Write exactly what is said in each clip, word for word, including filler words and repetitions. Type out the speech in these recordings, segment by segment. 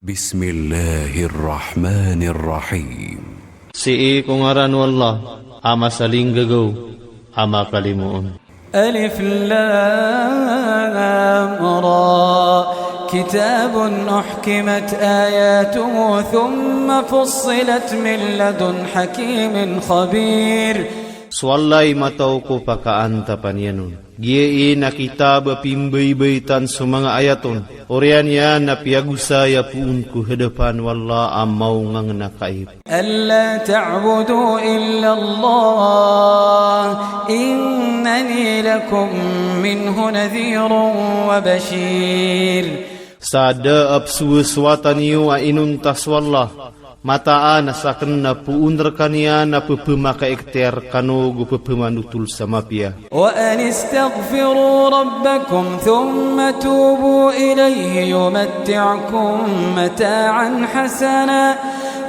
بسم الله الرحمن الرحيم. Sii ko ngaran o Allah, a masalinggagaw, a makalimoon. ألف لام را. كتاب أحكمت آياته ثم فصلت من لدن حكيم خبير. So Allah i matao ko pakaantapan iyan on. Giya i na kitab a pimbaybay tan so manga ayat on. Oriyan iyan na piyagosaay a poon ko hadapan o Allah a maongangen a kaib. ألا تعبدوا إلا الله إنني لكم منه نذير وبشير. Sa da a pesowasowa taniyo a inonta so Allah, mataan a saken na poon rekaniyan a pepemakaiktiya rekano go pepemanotol sa mapiya. وأن استغفروا ربكم ثم توبوا إليه يمتعكم متاعا حسنا،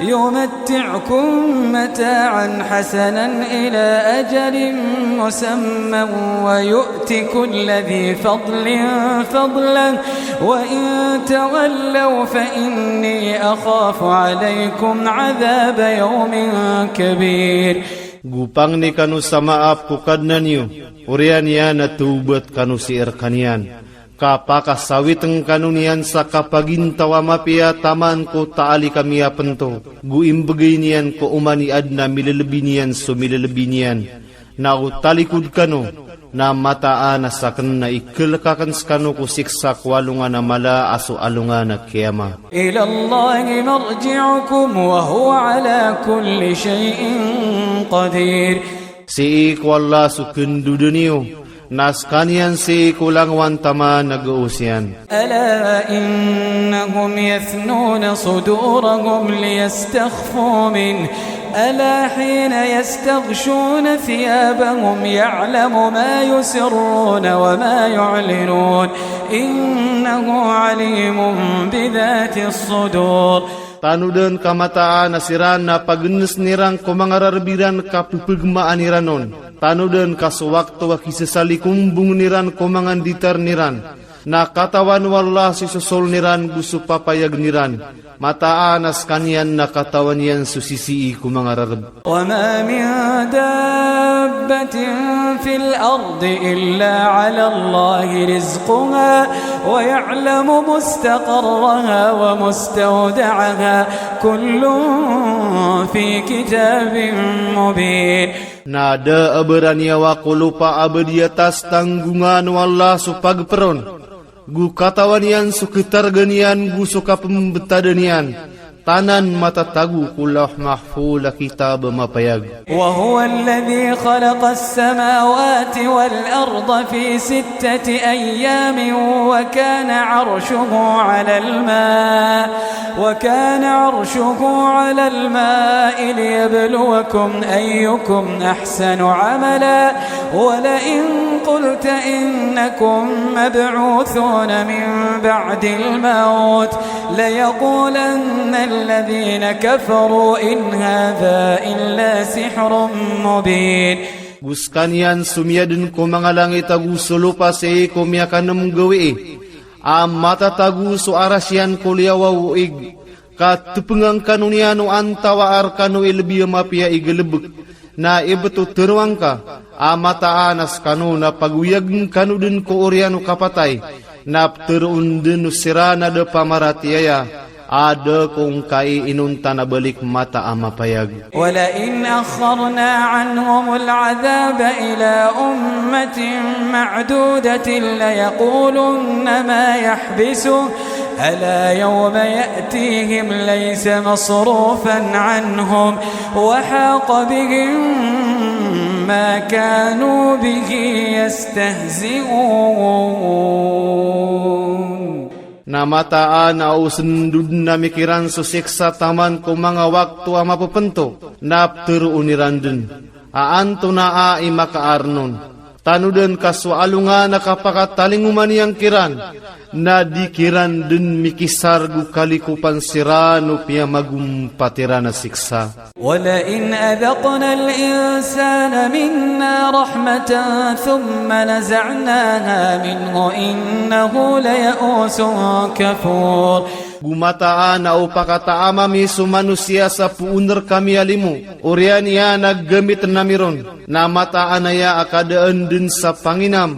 يمتعكم متاعا حسنا إلى أجل مسمى ويؤت كل ذي فضل فضله وإن تولوا فإني أخاف عليكم عذاب يوم كبير. Go pangne kano sa maap ko Kadnan iyo, oriyan iyan na tawbat kano sii rekaniyan. Kapakasawiteng kano niyan sa kapagintaw a mapiya taman ko taali kami a pento. Go imbegay niyan ko oman i aden a milelebi niyan so milelebi niyan. Na o talikod kano, na mataan a saken na ikelekaken sekano ko siksa ko alongan a mala a so alongan a kiyama. إلى الله مرجعكم وهو على كل شيء قدير. Sii ko Allah so kendodan iyo, na sekaniyan sii ko langowan taman a goos iyan. ألا إنهم يثنون صدورهم ليستخفوا منه ألا حين يستغشون ثيابهم يعلم ما يسرون وما يعلنون إنه عليم بذات الصدور. Tanodan ka mataan a siran na pagenes niran ko manga rareb iran ka pepegemaan iran on. Tanodan ka so wakto a kisasalikombong niran ko manga nditar niran. Na katawan o Allah so isosol niran go so papayag niran. Mataan a sekaniyan na katawan iyan so sisii ko manga rareb. وما من دابة في الأرض إلا على الله رزقها ويعلم مستقرها ومستودعها كل في كتاب مبين. Na da a ba raniyawa ko lopa a ba di atas tanggongan o Allah so pageper on. Go katawan iyan so ketarga niyan go so kapembetad niyan. Tanan matatago ko Lawh Mahfud a kitab a mapayag. وهو الذي خلق السماوات والأرض في ستة أيام وكان عرشه على الماء، وكان عرشه على الماء ليبلوكم أيكم أحسن عملا، ولئن قلت إنكم مبعوثون من بعد الموت ليقولن الذين كفروا إن هذا إلا سحر مبين. Go sekaniyan so miyaden ko manga langit ago so lopa sii ko miyakanem gawii. A matatago so aras iyan ko liyawaw o ig. Katepengan kano niyan o antawaa rekano i lebi a mapiya i galebek. Na ibt o teroang ka, a mataan a sekano na pagoyagen kano den ko oriyan o kapatay. Na pteroon den o siran a da pamaratiyaya. A da ko ngkai inonta na balik mata a mapayag. ولئن أخرنا عنهم العذاب إلى أمة معدودة ليقولن ما يحبسه ألا يوم يأتيهم ليس مصروفا عنهم وحاق بهم ما كانوا به يستهزئون. Na mataan a o sendoden a mikiran so siksa taman ko manga wakto a mapepento, na pteroon iran den. A antonaa i makaarn on? Tanodan ka so alongan a kapakatalingoman iyan kiran, na di kiran den mikisar go kalikopan siran o piyamagompat iran a siksa. ولئن أذقنا الإنسان منا رحمة ثم نزعناها منه إنه ليئوس كفور. Gu mataan a o pakataama mi so manosiya sa poon rekami a limo, oriyan iyan a gamit nami ron, na mataan aya a kadaan den sa panginam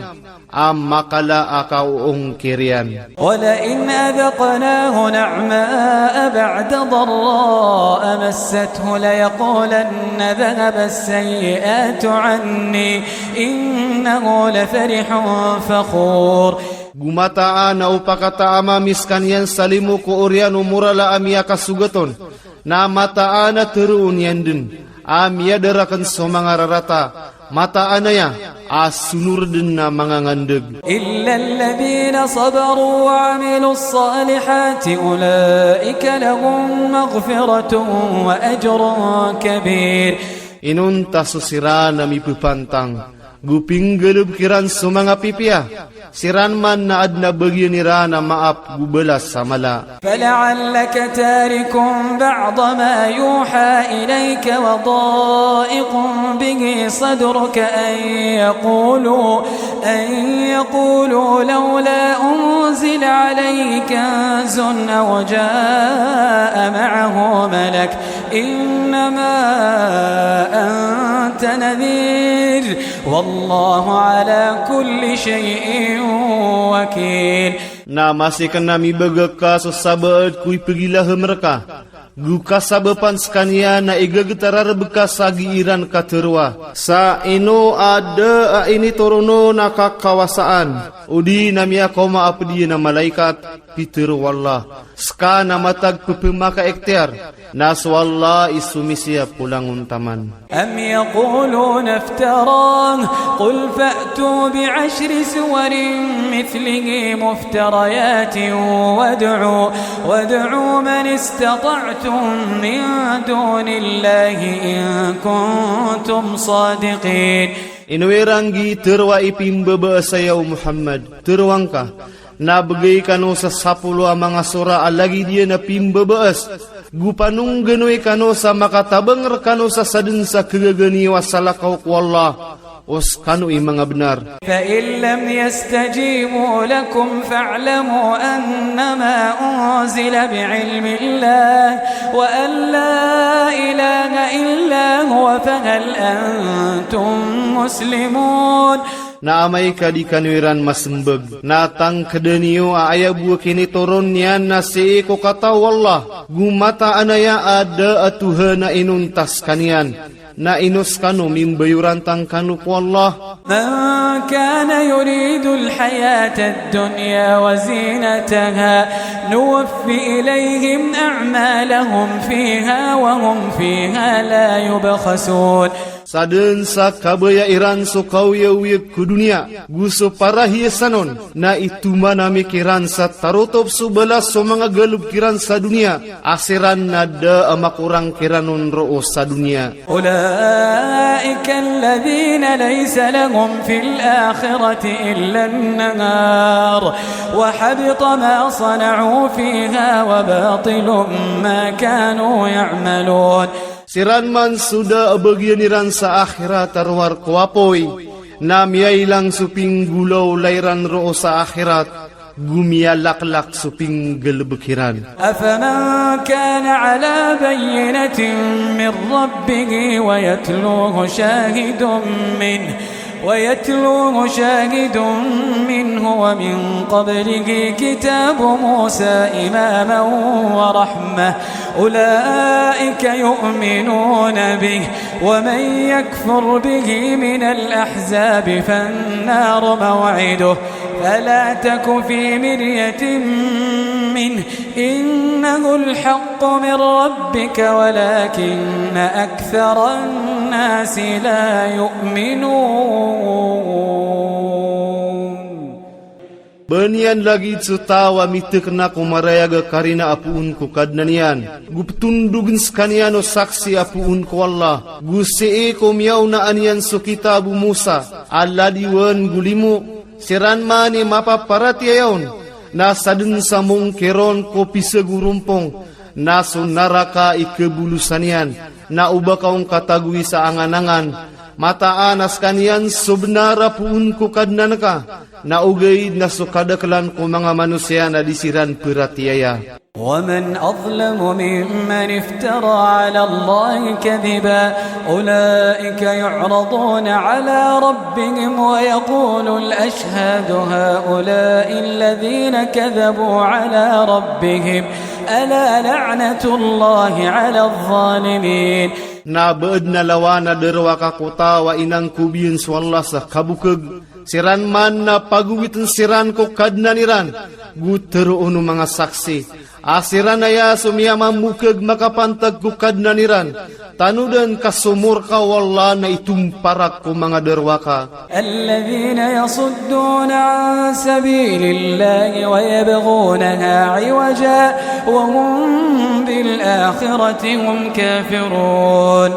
a makala a kaoongkir iyan. ولئن أذقناه نعماء بعد ضراء مسته ليقولن ذهب السيئات عني إنه لفرح فخور. Gu mataan a o pakataama mi sekaniyan sa limo ko oriyan o morala a miyakasogat on, na mataan a teroon iyan den a miyadaraken so manga rarata, mataan aya a sonor den a mangangandeg. إلا الذين صبروا وعملوا الصالحات أولئك لهم مغفرة وأجر كبير. Inonta so siran a mipepantang gu pinggalebek iran so manga pipiya, siran man na aden a bagian iran a maap gu balas a mala. فلعلك تارك بعض ما يوحى إليك وضائق به صدرك أن يقولوا، أن يقولوا لولا أنزل عليه كنز أو جاء معه ملك إنما أنت نذير والله على كل شيء وكيل. Na masi kena mibaga ka so sabaad ko ipegilahem reka gu kasabapan sekaniyan a igagetarareb ka sa giiran kateroa. Sa ino a da a initoron on a kakawasaan, odi na miyakaoma a pediyan a malaikat, pitero o Allah. Seka na matag pepemaka iktiyar, na so Allah i somisiya polangon taman. أم يقولون افتراه قل فأتوا بعشر سور مثله مفتريات وادعوا، وادعوا من استطعتم من دون الله إن كنتم صادقين. Ino iran gi teroa i pimbabaas aya o Muhammad, teroa ngka, na begay kano sa sapolo a manga sora a lagid iyan a pimbabaas, gu panongganoy kano sa makatabang rekano sa saden sa kagaganiyo a salakaw ko Allah, o sekano i manga benar. فإن لم يستجيبوا لكم فاعلموا أنما أنزل بعلم الله وأن لا إله إلا هو فهل أنتم مسلمون. Na amay ka di kano iran masembag, na tangkedaniyo a aya bo a kinitoron niyan na sii ko katao o Allah, gu mataan aya a da a tuhan a inonta sekaniyan, na ino sekano mimbayoran tangkano ko Allah. من كان يريد الحياة الدنيا وزينتها نوف إليهم أعمالهم فيها وهم فيها لا يبخسون. Saden sa kabaya iran so kaoyaoyag ko doniya go so parahiyasan on, na itomana mi kiran sa tarotop so balas so manga galebek iran sa doniya, a siran na da a makorang kiran on roo sa doniya. أولئك الذين ليس لهم في الآخرة إلا النار وحبط ما صنعوا فيها وباطل ما كانوا يعملون. Siran man so da a bagian iran sa akhirat a rowar ko apoy, na miyailang so pinggolawla iran roo sa akhirat, go miyalaklak so pinggalebek iran. أفمن كان على بينة من ربه ويتلوه شاهد منه، ويتلوه شاهد منه ومن قبله كتاب موسى إماما ورحمة أولئك يؤمنون به، ومن يكفر به من الأحزاب فالنار موعده، فلا تك في مرية منه، إنه الحق من ربك ولكن أكثر الناس لا يؤمنون. Beniyan lagid so taw a mitekna ko marayag a karina a poon ko Kadnan iyan, go petondogen sekaniyan o saksi a poon ko Allah, go sii ko miyawnaan iyan so kitab o Musa a ladiwan go limo, siran man i mapaparatiyaya on, na saden sa mongkiron ko pisagorompong, na so naraka i kabolosan iyan, na oba ka ong katagoy sa anganangan, mataan a sekaniyan so benar a poon ko Kadnan ka, na ogaid na so kadaklan ko manga manosiya na di siran paratiyaya. ومن أظلم ممن افترى على الله كذبا أولئك يعرضون على ربهم ويقول الأشهاد هؤلاء الذين كذبوا على ربهم ألا لعنة الله على الظالمين. Na ba'ad na lawan a darwaka ko taw a inangkobin so Allah sa kabukeg, siran man na pagowiten siran ko Kadnan iran, gu teroon o manga saksi. A siran aya so miyamamokeg makapantag ko Kadnan iran, tanodan ka so morka o Allah na itomparak ko manga darwaka. الذين يصدون عن سبيل الله ويبغونها عوجا وهم بالآخرة هم كافرون.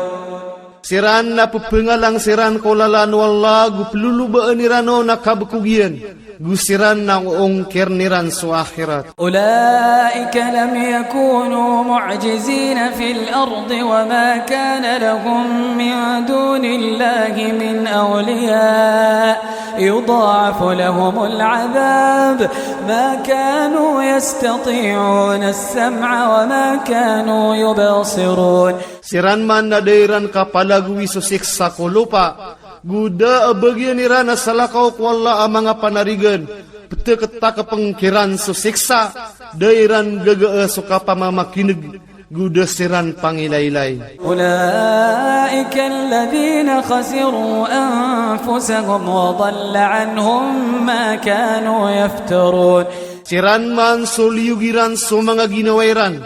Siran na pepengalang siran ko lalan o Allah gu pelulubaen iran on a kabekogian, gu siran na oongkir iran so akhirat. أولئك لم يكونوا معجزين في الأرض وما كان لهم من دون الله من أولياء يضاعف لهم العذاب ما كانوا يستطيعون السمع وما كانوا يبصرون. Siran man na da iran kapalagowi so siksa ko lopa, gu da a bagian iran a salakaw ko Allah a manga panarigan, peteketakepeng kiran so siksa, da iran gagae so kapamamakineg, gu da siran pangilaylay. أولئك الذين خسروا أنفسهم وضل عنهم ما كانوا يفترون. Siran man so liyog iran so manga ginawa iran,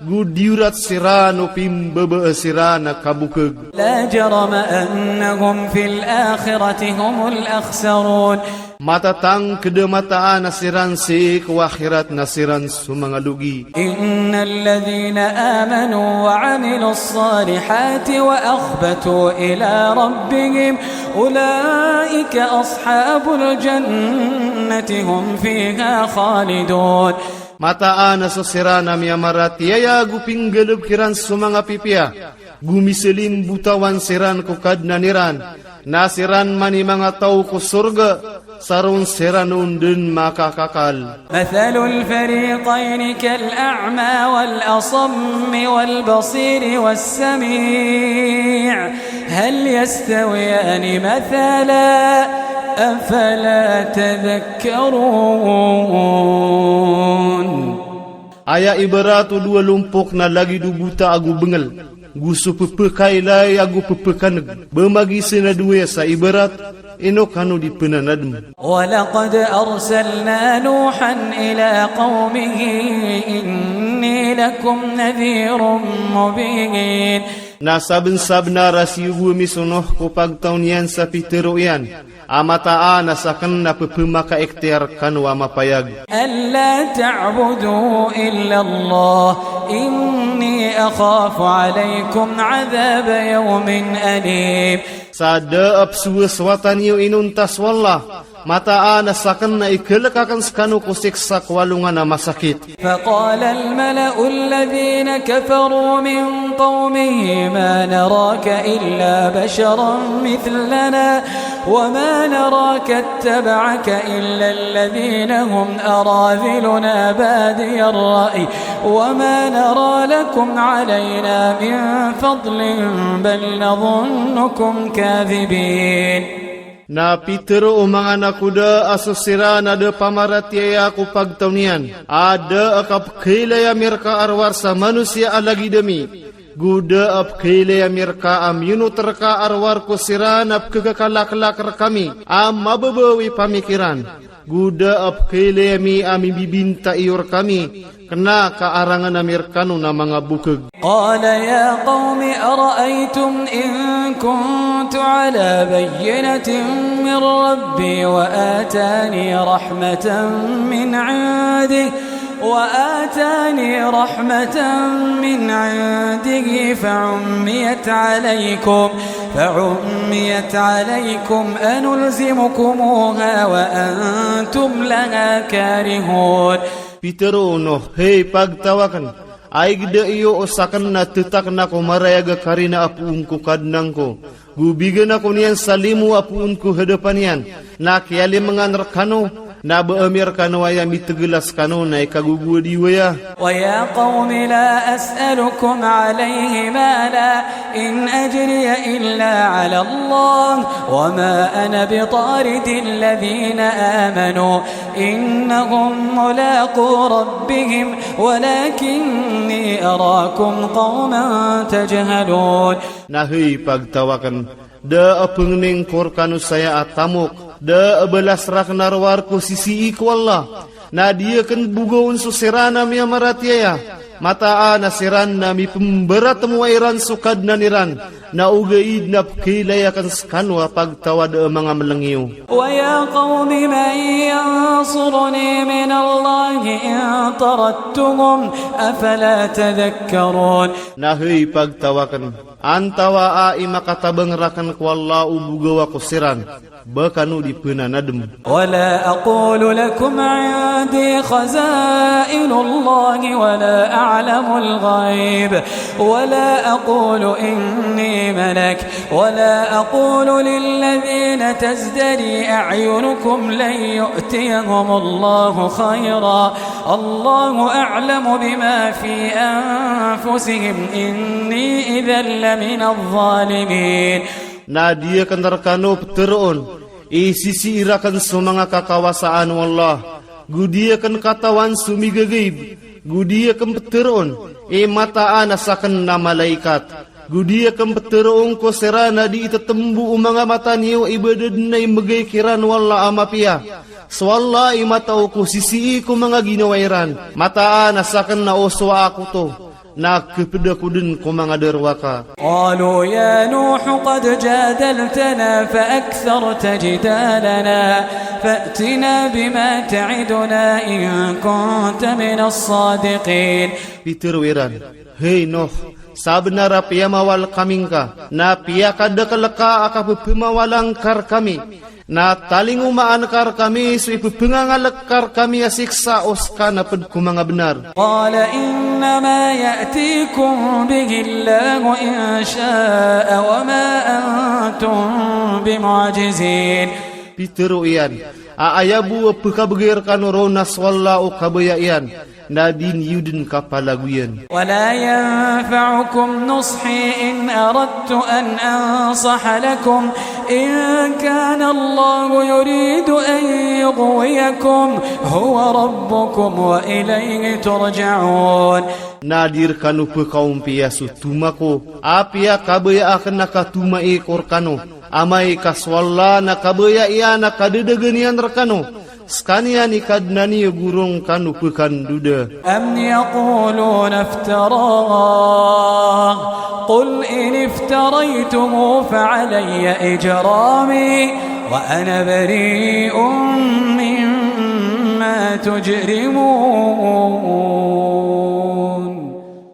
gu diyurat siran o pimbabaa siran a kabukeg. لا جرم أنهم في الآخرة هم الأخسرون. Matatangked a mataan a siran sii ko akhirat na siran so manga logi. إن الذين آمنوا وعملوا الصالحات وأخبتوا إلى ربهم أولئك أصحاب الجنة هم فيها خالدون. Mataan a so siran a miyamaratiyaya gu pinggalebek iran so manga pipiya, gu miselimbutawan siran ko Kadnan iran, na siran man i manga taw ko sorga, saroon siran on den makakakal. مثل الفريقين كالأعمى والأصم والبصير والسميع هل يستويان مثلا أفلا تذكرون. Aya ibarat o dua lompok na lagid o buta ago bengel, gu so pepekaylay ago pepekaneg, ba magisen a dowa sa ibarat, ino kano di penanadem. ولقد أرسلنا نوحا إلى قومه إني لكم نذير مبين. Na sabensabenar a siyogo mi so Noh ko pagtaw niyan sa pitero iyan, a mataan a saken na pepemakaiktiya rekano a mapayag. ألا تعبدوا إلا الله إني أخاف عليكم عذاب يوم أليم. Sa da a pesowasowatan iyo inonta so Allah, mataan a saken na ikelek aken sekano ko siksa ko alongan a masakit. فقال الملأ الذين كفروا من قومه ما نراك إلا بشرا مثلنا وما نراك اتبعك إلا الذين هم أراذلنا بادي الرأي وما نرى لكم علينا من فضل بل نظنكم كاذبين. Na pitero o manga nakoda a so siran a da pamaratiyaya ko pagtaw niyan, a da a kapekaylay ami reka a rowar sa manosiya a lagid ami, gu da a pekaylay ami reka a miyonot reka a rowar ko siran a pekekakalaklak rekami a mababaw i pamikiran, gu da a pekaylay ami a mibibinta iyo rekami, kena ka arangan ami rekano na manga bokeg. قال يا قوم أرأيتم إن كنت على بينة من ربي وآتاني رحمة من عنده وآتاني رحمة من عنده فعميت عليكم، فعميت عليكم أنلزمكموها وأنتم لها كارهون. Pitero o Noh, hei pagtaw aken, aig da iyo o saken na tetak nako marayag a karina a poon ko Kadnan ko, gu bigan ako niyan sa limo a poon ko hadapan iyan, na kiyalimengan rekano, Na ba ami rekano aya mitegelas kano na i kagogowad i waya. ويا قوم لا أسألكم عليه مالا إن أجري إلا على الله وما أنا بطارد الذين آمنوا إنهم ملاقو ربهم ولكني أراكم قوما تجهلون. Na hei pagtawaken, da a pengening ko rekano saya a tamok, da a balas raken a rowar ko sisii ko Allah. Na di aken bogoon so siran a miyamaratiyaya. Mataan a siran na mipembaratmowa iran so Kadnan iran. Na ogaid na pekailayaken sekano a pagtawad a manga melengiyo. ويا قوم من ينصرني من الله إن طردتهم أفلا تذكرون. Na hei pagtawaken, antawa a i makatabang raken ko Allah o bogoa ko siran, ba kano di penanadem. ولا أقول لكم عندي خزائن الله ولا أعلم الغيب ولا أقول إني ملك ولا أقول للذين تزدري أعينكم لن يؤتيهم الله خيرا الله أعلم بما في أنفسهم إني إذا لمن الظالمين. Na di aken rekano peteroon, i sisii raken so manga kakawasaan o Allah, go di aken katawan so migagaib, go di aken peteroon, i mataan a saken na malaikat, go di aken peteroon ko siran a di itetembo o manga mataniyo i badadn a imegay kiran o Allah a mapiya. So Allah i matao ko sisii ko manga ginawa iran. Mataan a saken na osowa ako oto. Na keped ako dn ko manga darowaka. قالوا يا نوح قد جادلتنا فأكثرت جدالنا فأتنا بما تعدنا إن كنت من الصادقين. Pitero iran, hei Noh, sabenar a piyamawal kami ngka, na piyakadekel ka a kapepemawalan ka rekami. Na talingomaan ka rekami so ipepengangalek ka rekami a siksa o seka na ped ko manga benar. قال إنما يأتيكم به الله إن شاء وما أنتم بمعجزين. Pitero iyan, a aya bo a pekabegay rekano ron na so Allah o kabaya iyan, na di niyo dn kapalagoyan. ولا ينفعكم نصحي إن أردت أن أنصح لكم إن كان الله يريد أن يغويكم هو ربكم وإليه ترجعون. Na di rekano pekaompiya so toma ko, a piyakabaya aken a katoma i ko rekano. Amay ka so Allah na kabaya iyan a kadadagan iyan rekano. Sekaniyan i Kadnan iyo go ron kano pekandoda. أم يقولون افتراه قل إن افتريته فعلي إجرامي وأنا بريء مما تجرمون.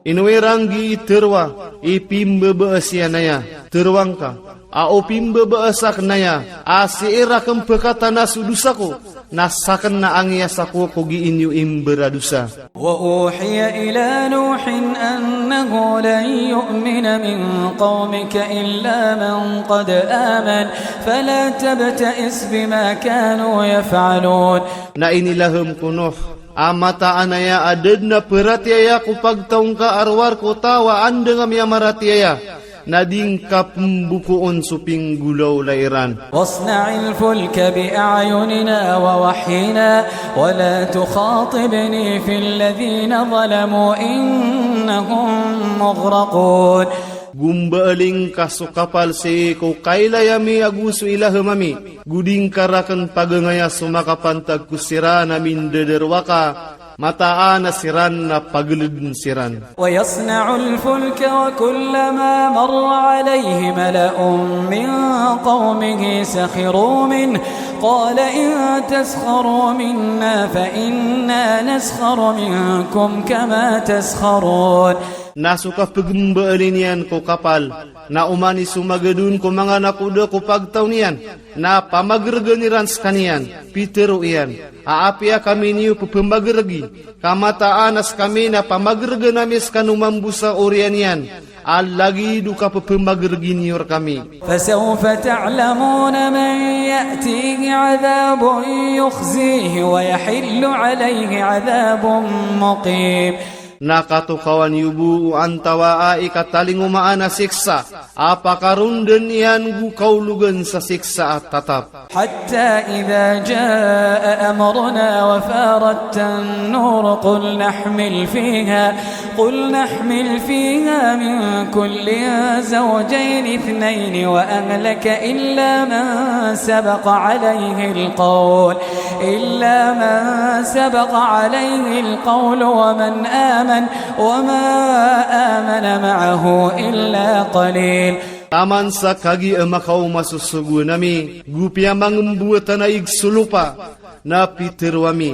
Ino iran gii teroa, i pimbabaas iyan aya, teroa ngka, a o pimbabaas aken aya, a sii raken pekatana so dosa ko, na saken na angiyasa ko ko gii niyo imbaradosa. وأوحي إلى نوح أنه لن يؤمن من قومك إلا من قد آمن فلا تبتئس بما كانوا يفعلون. Na inilahem ko Noh, a mataan aya a da dn a peratiyaya ko pagtaw ngka a rowar ko taw a andang a miyamaratiyaya, na di ngka pembokoon so pinggolaola iran. واصنع الفلك بأعيننا ووحينا ولا تخاطبني في الذين ظلموا إنهم مغرقون. Gumbaali ngka so kapal sii ko kailay ami ago so ilahem ami. Go di ngka raken pagangaya so makapantag ko siran a mindadarowaka, mataan a siran na pageleden siran. ويصنع الفلك وكلما مر عليه ملأ من قومه سخروا منه قال إن تسخروا منا فإنا نسخر منكم كما تسخرون. Na so kapegembaalin iyan ko kapal, na oman i so magadon ko manga nakoda ko pagtaw niyan, na pamageregan iran sekaniyan. Pitero iyan, a apiya kami niyo pepemageregi, ka mataan a sekami na pamageregan ami sekano mambosa oriyan iyan. a lagid o kapepemagergin iyo rekami. فسوف تعلمون من يأتيه عذاب يخزيه ويحل عليه عذاب مقيم. Na katokawan iyo bo o antawaa i katalingomaan a siksa a pakaronden iyan go kaologen sa siksa a tatap. حتى إذا جاء أمرنا وفارت النور قلنا احمل فيها، قلنا احمل فيها من كل زوجين اثنين وأهلك إلا من سبق عليه القول، إلا من سبق عليه القول ومن آمن وما آمن معه إلا قليل. Taman sa kagiya makaoma so sogoan ami, go piyamangembuwatan a ig so lopa, na pitero ami,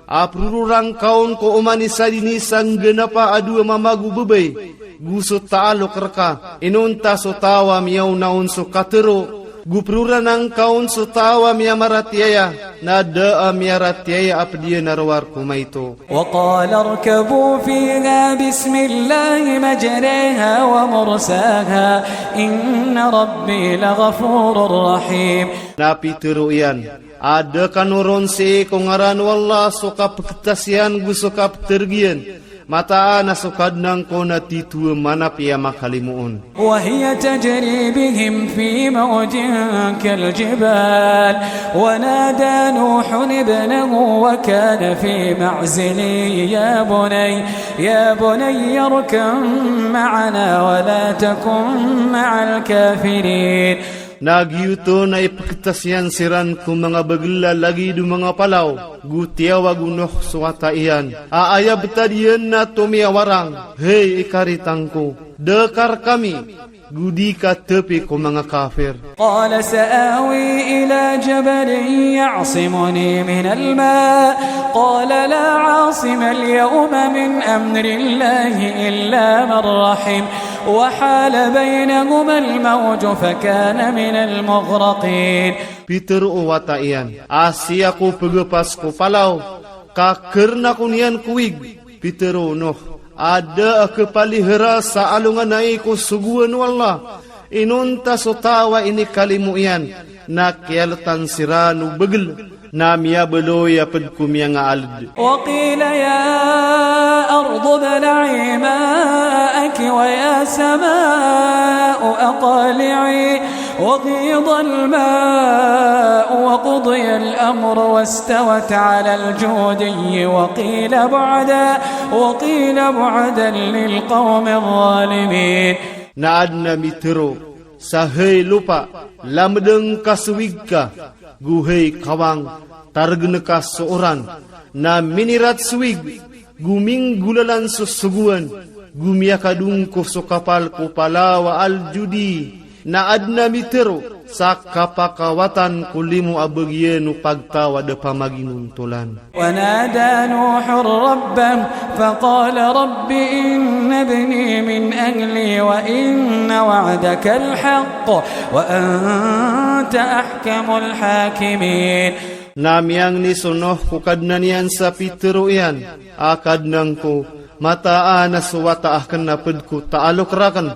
a peroro rangkaon ko oman i sadini sa nggenapa a dowa mama go babay, go so taalok reka, inonta so taw a miyaonaon so katero, go peroran angkaon so taw a miyamaratiyaya, na da a miyaratiyaya a pediyan a rowar ko maito. وقال اركبوا فيها بسم الله مجريها ومرساها إن ربي لغفور رحيم. Na pitero iyan, a da kanoronsi ko ngaran o Allah so kapeketas iyan go so kapetereg iyan, mataan a so Kadnan ko na tituwa manap iya makalimoon. وهي تجري بهم في موج كالجبال ونادى نوح ابنه وكان في معزل يا بني، يا بني اركب معنا ولا تكن مع الكافرين. Na giyoto na ipeketas iyan siran ko manga begel a lagid o manga palaw, go tiyawag o Nuh so wata iyan a aya betad iyan na tomiyawarang, hay ikaritang ko, da ka rekami, go di ka tepi ko manga kafir. قال سآوي إلى جبل يعصمني من الماء قال لا عاصم اليوم من أمر الله إلا من رحم وحال بينهما الموج فكان من المغرقين. Pitero o wata iyan, a siya ko pegepas ko palaw, ka kerna ko niyan ko wig. Pitero o Nuh, a da a kepalihera sa alongan ai ko sogoan o Allah, inonta so taw a inikalimo iyan, na kiyaletan siran o begel, na miyabaloy a ped ko miyangaald. وقيل يا أرض ابلعي ماءك ويا سماء أقلعي وغيض الماء وقضي الأمر واستوت على الجودي وقيل بعدا، وقيل بعدا للقوم الظالمين. Na aden a mitero sa, hay lopa, lamedeng ka so wig ka, go hay kawang, taregen ka so oran, na minirad so wig, go minggolalan so sogoan, go miyakadong ko so kapal ko palaw a Al-Judi, na aden a mitero sa kapakawatan ko limo a bagian o pagtaw a da pamaginontolan. ونادى نوح ربه فقال رب إن ابني من أهلي وإن وعدك الحق وأنت أحكم الحاكمين. Na miyangni so Nuh ko kadnan iyan sa pitero iyan, a Kadnan ko, mataan a so wata aken a ped ko taalok raken,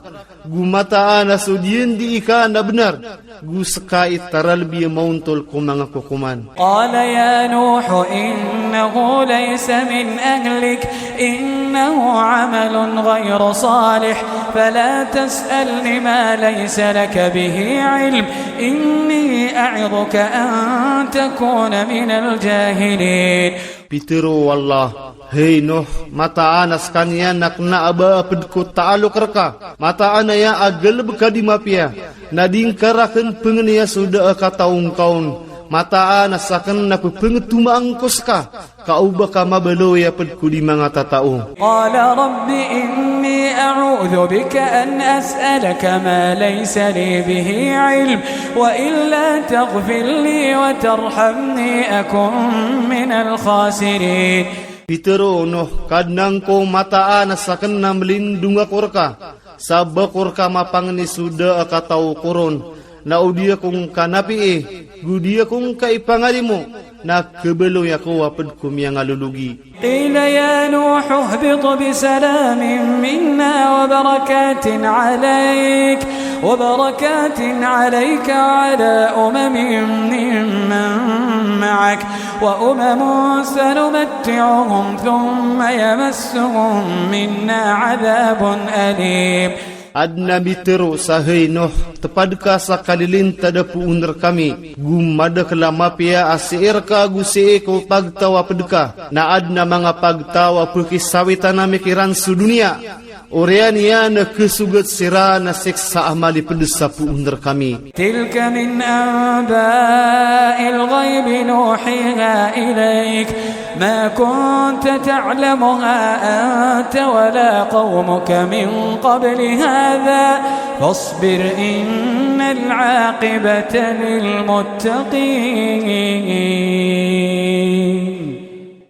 go mataan a so diyan di ika na benar, go seka i taralbi a maontol ko manga kokoman. قال يا نوح إنه ليس من أهلك إنه عمل غير صالح فلا تسألن ما ليس لك به علم إني أعظك أن تكون من الجاهلين. Pitero o Allah, hay Nuh, mataan a sekaniyan a kena a ba a ped ko taalok reka, mataan a iya a galebka di mapiya, na di ngka raken pengeneya so da a kataw ngkaon, mataan a saken na pepengetomaan ko seka, ka o ba ka mabaloy a ped ko di manga tatao. قال رب إني أعوذ بك أن أسألك ما ليس لي به علم وإلا تغفر لي وترحمني أكن من الخاسرين. Pitero o Nuh, Kadnan ko, mataan a saken na melindong ako reka, sa ba ko reka mapangni so da a kataw ko ron, na o di ako ngka napiih, go di ako ngka ipangalimo, Na kebeloi ako a ped ko miyangalologi. قيل يا نوح اهبط بسلام منا وبركات عليك، وبركات عليك وعلى أمم ممن معك، وأمم سنمتعهم ثم يمسهم منا عذاب أليم. Aden a mitero sa, Hei Nuh, tepad ka sa kalilintad a poon rekami, gu madakl a mapiya a sii reka gu sii ko pagtaw a ped ka. Na aden a manga pagtaw a pekisawitan ami kiran so doniya, oriyan iyan a kesogat siran a siksa a maliped sa poon rekami. تلك من أنباء الغيب نوحيها إليك، ما كنت تعلمها أنت ولا قومك من قبل هذا، فاصبر إن العاقبة للمتقين.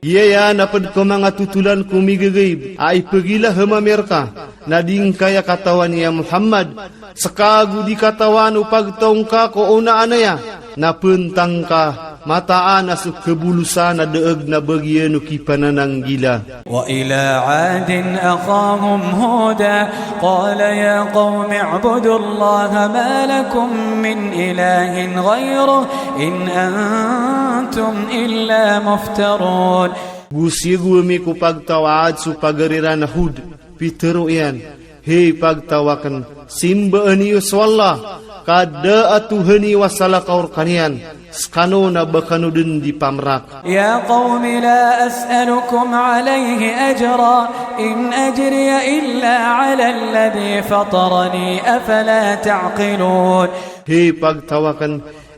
Iyan a ped ko manga tutulan ko migegeib a ipegila hemamir ka, na di ngkaya katawan ya Muhammad, seka gu di katawan o pagtaw ngka ko onaan aya, na pentang ka, mataan a so kebolosan a daeg na bagian o kipanananggila. وإلى عاد أخاهم هودا قال يا قوم اعبدوا الله ما لكم من إله غيره إن أنتم إلا مفترون. Gu sigu ami ko pagtaw a Ad so pagari ran a Hud, pitero iyan, Hei pagtaw aken, simba aniyo so Allah, ka da a tohan iyo a salakaw rekaniyan, sekano na ba kano den di pamrak. يا قوم لا أسألكم عليه أجرا إن أجري إلا على الذي فطرني أفلا تعقلون. Hei pagtaw aken,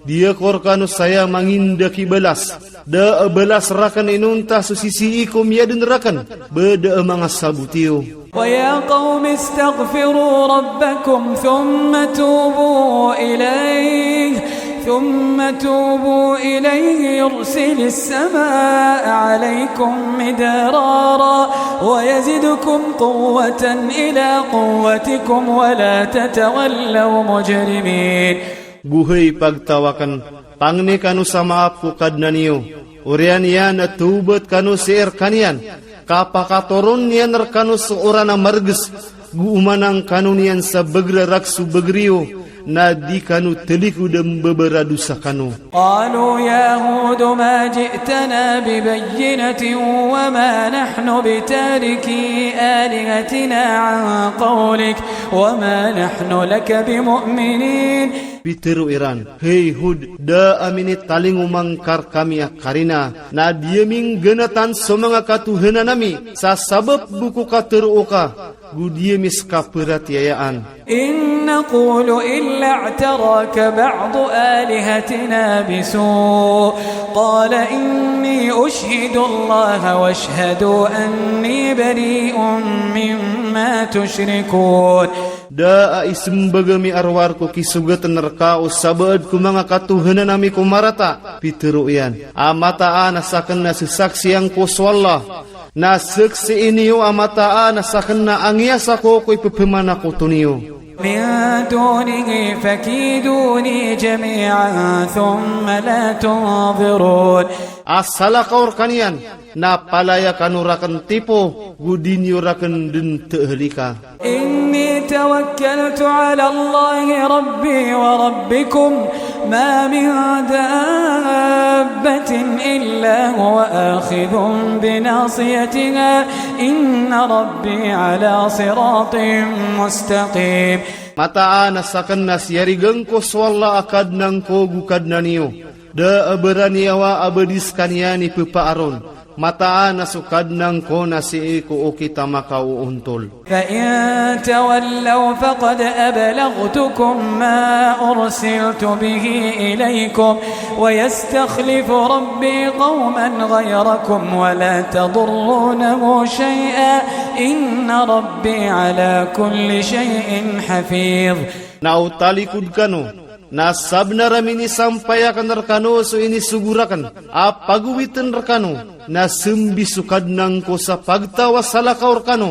di ako rekano saya manginda ki balas. Da a balas raken inonta so sisii ko miyaden raken, ba da a manga sabot iyo. ويا قوم استغفروا ربكم ثم توبوا إليه، ثم توبوا إليه يرسل السماء عليكم مدرارا ويزدكم قوة إلى قوتكم ولا تتولوا مجرمين. Gu hei pagtaw aken, pangne kano sa maap ko Kadnan iyo, oriyan iyan a towbat kano sii rekaniyan, ka pakatoron iyan rekano so oran a mareges, gu umanang kano niyan sa beger a rags o beger iyo, na di kano telikod a mbabaradosa kano. قالوا يا هود ما جئتنا ببينة وما نحن بتاركي آلهتنا عن قولك وما نحن لك بمؤمنين. Pitero iran, Hei Hud, da a minitalingoma ngka rekami a karina, na di ami ngganatan so manga katohanan ami, sa sabap bo ko katero ka, go di ami seka peratiyayaan. إن نقول إلا اعتراك بعض آلهتنا بسوء، قال إني أشهد الله واشهدوا أني بريء مما تشركون. Da a isembag ami arwar ko kisogatan reka o sabaad ko manga katohanan ami ko marata, pitero iyan, a mataan a saken na sesaksian ko so Allah, na saksii niyo a mataan a saken na angiyasa ko ko ipepemanakoto niyo. من دونه فكيدوني جميعا ثم لا تنظرون. A salakaw rekaniyan, na palaya kano raken tipo, go di niyo raken den tehalika. إني توكلت على الله ربي وربكم ما من دابة إلا هو آخذ بناصيتها إن ربي على صراط مستقيم. Mataan a saken na siyarigan ko so Allah a Kadnan ko go Kadnan iyo. Da a baraniyawa a ba di sekaniyan i pepaaron. Mataan a so Kadnan ko na sii ko okit a makaoontol. فإن تولوا فقد أبلغتكم ما أرسلت به إليكم ويستخلف ربي قوما غيركم ولا تضرونه شيئا إن ربي على كل شيء حفيظ. Na o talikod kano, na sabenar a minisampay aken rekano so inisogo raken a pagowiten rekano, na sembi so Kadnan ko sa pagtaw a salakaw rekano,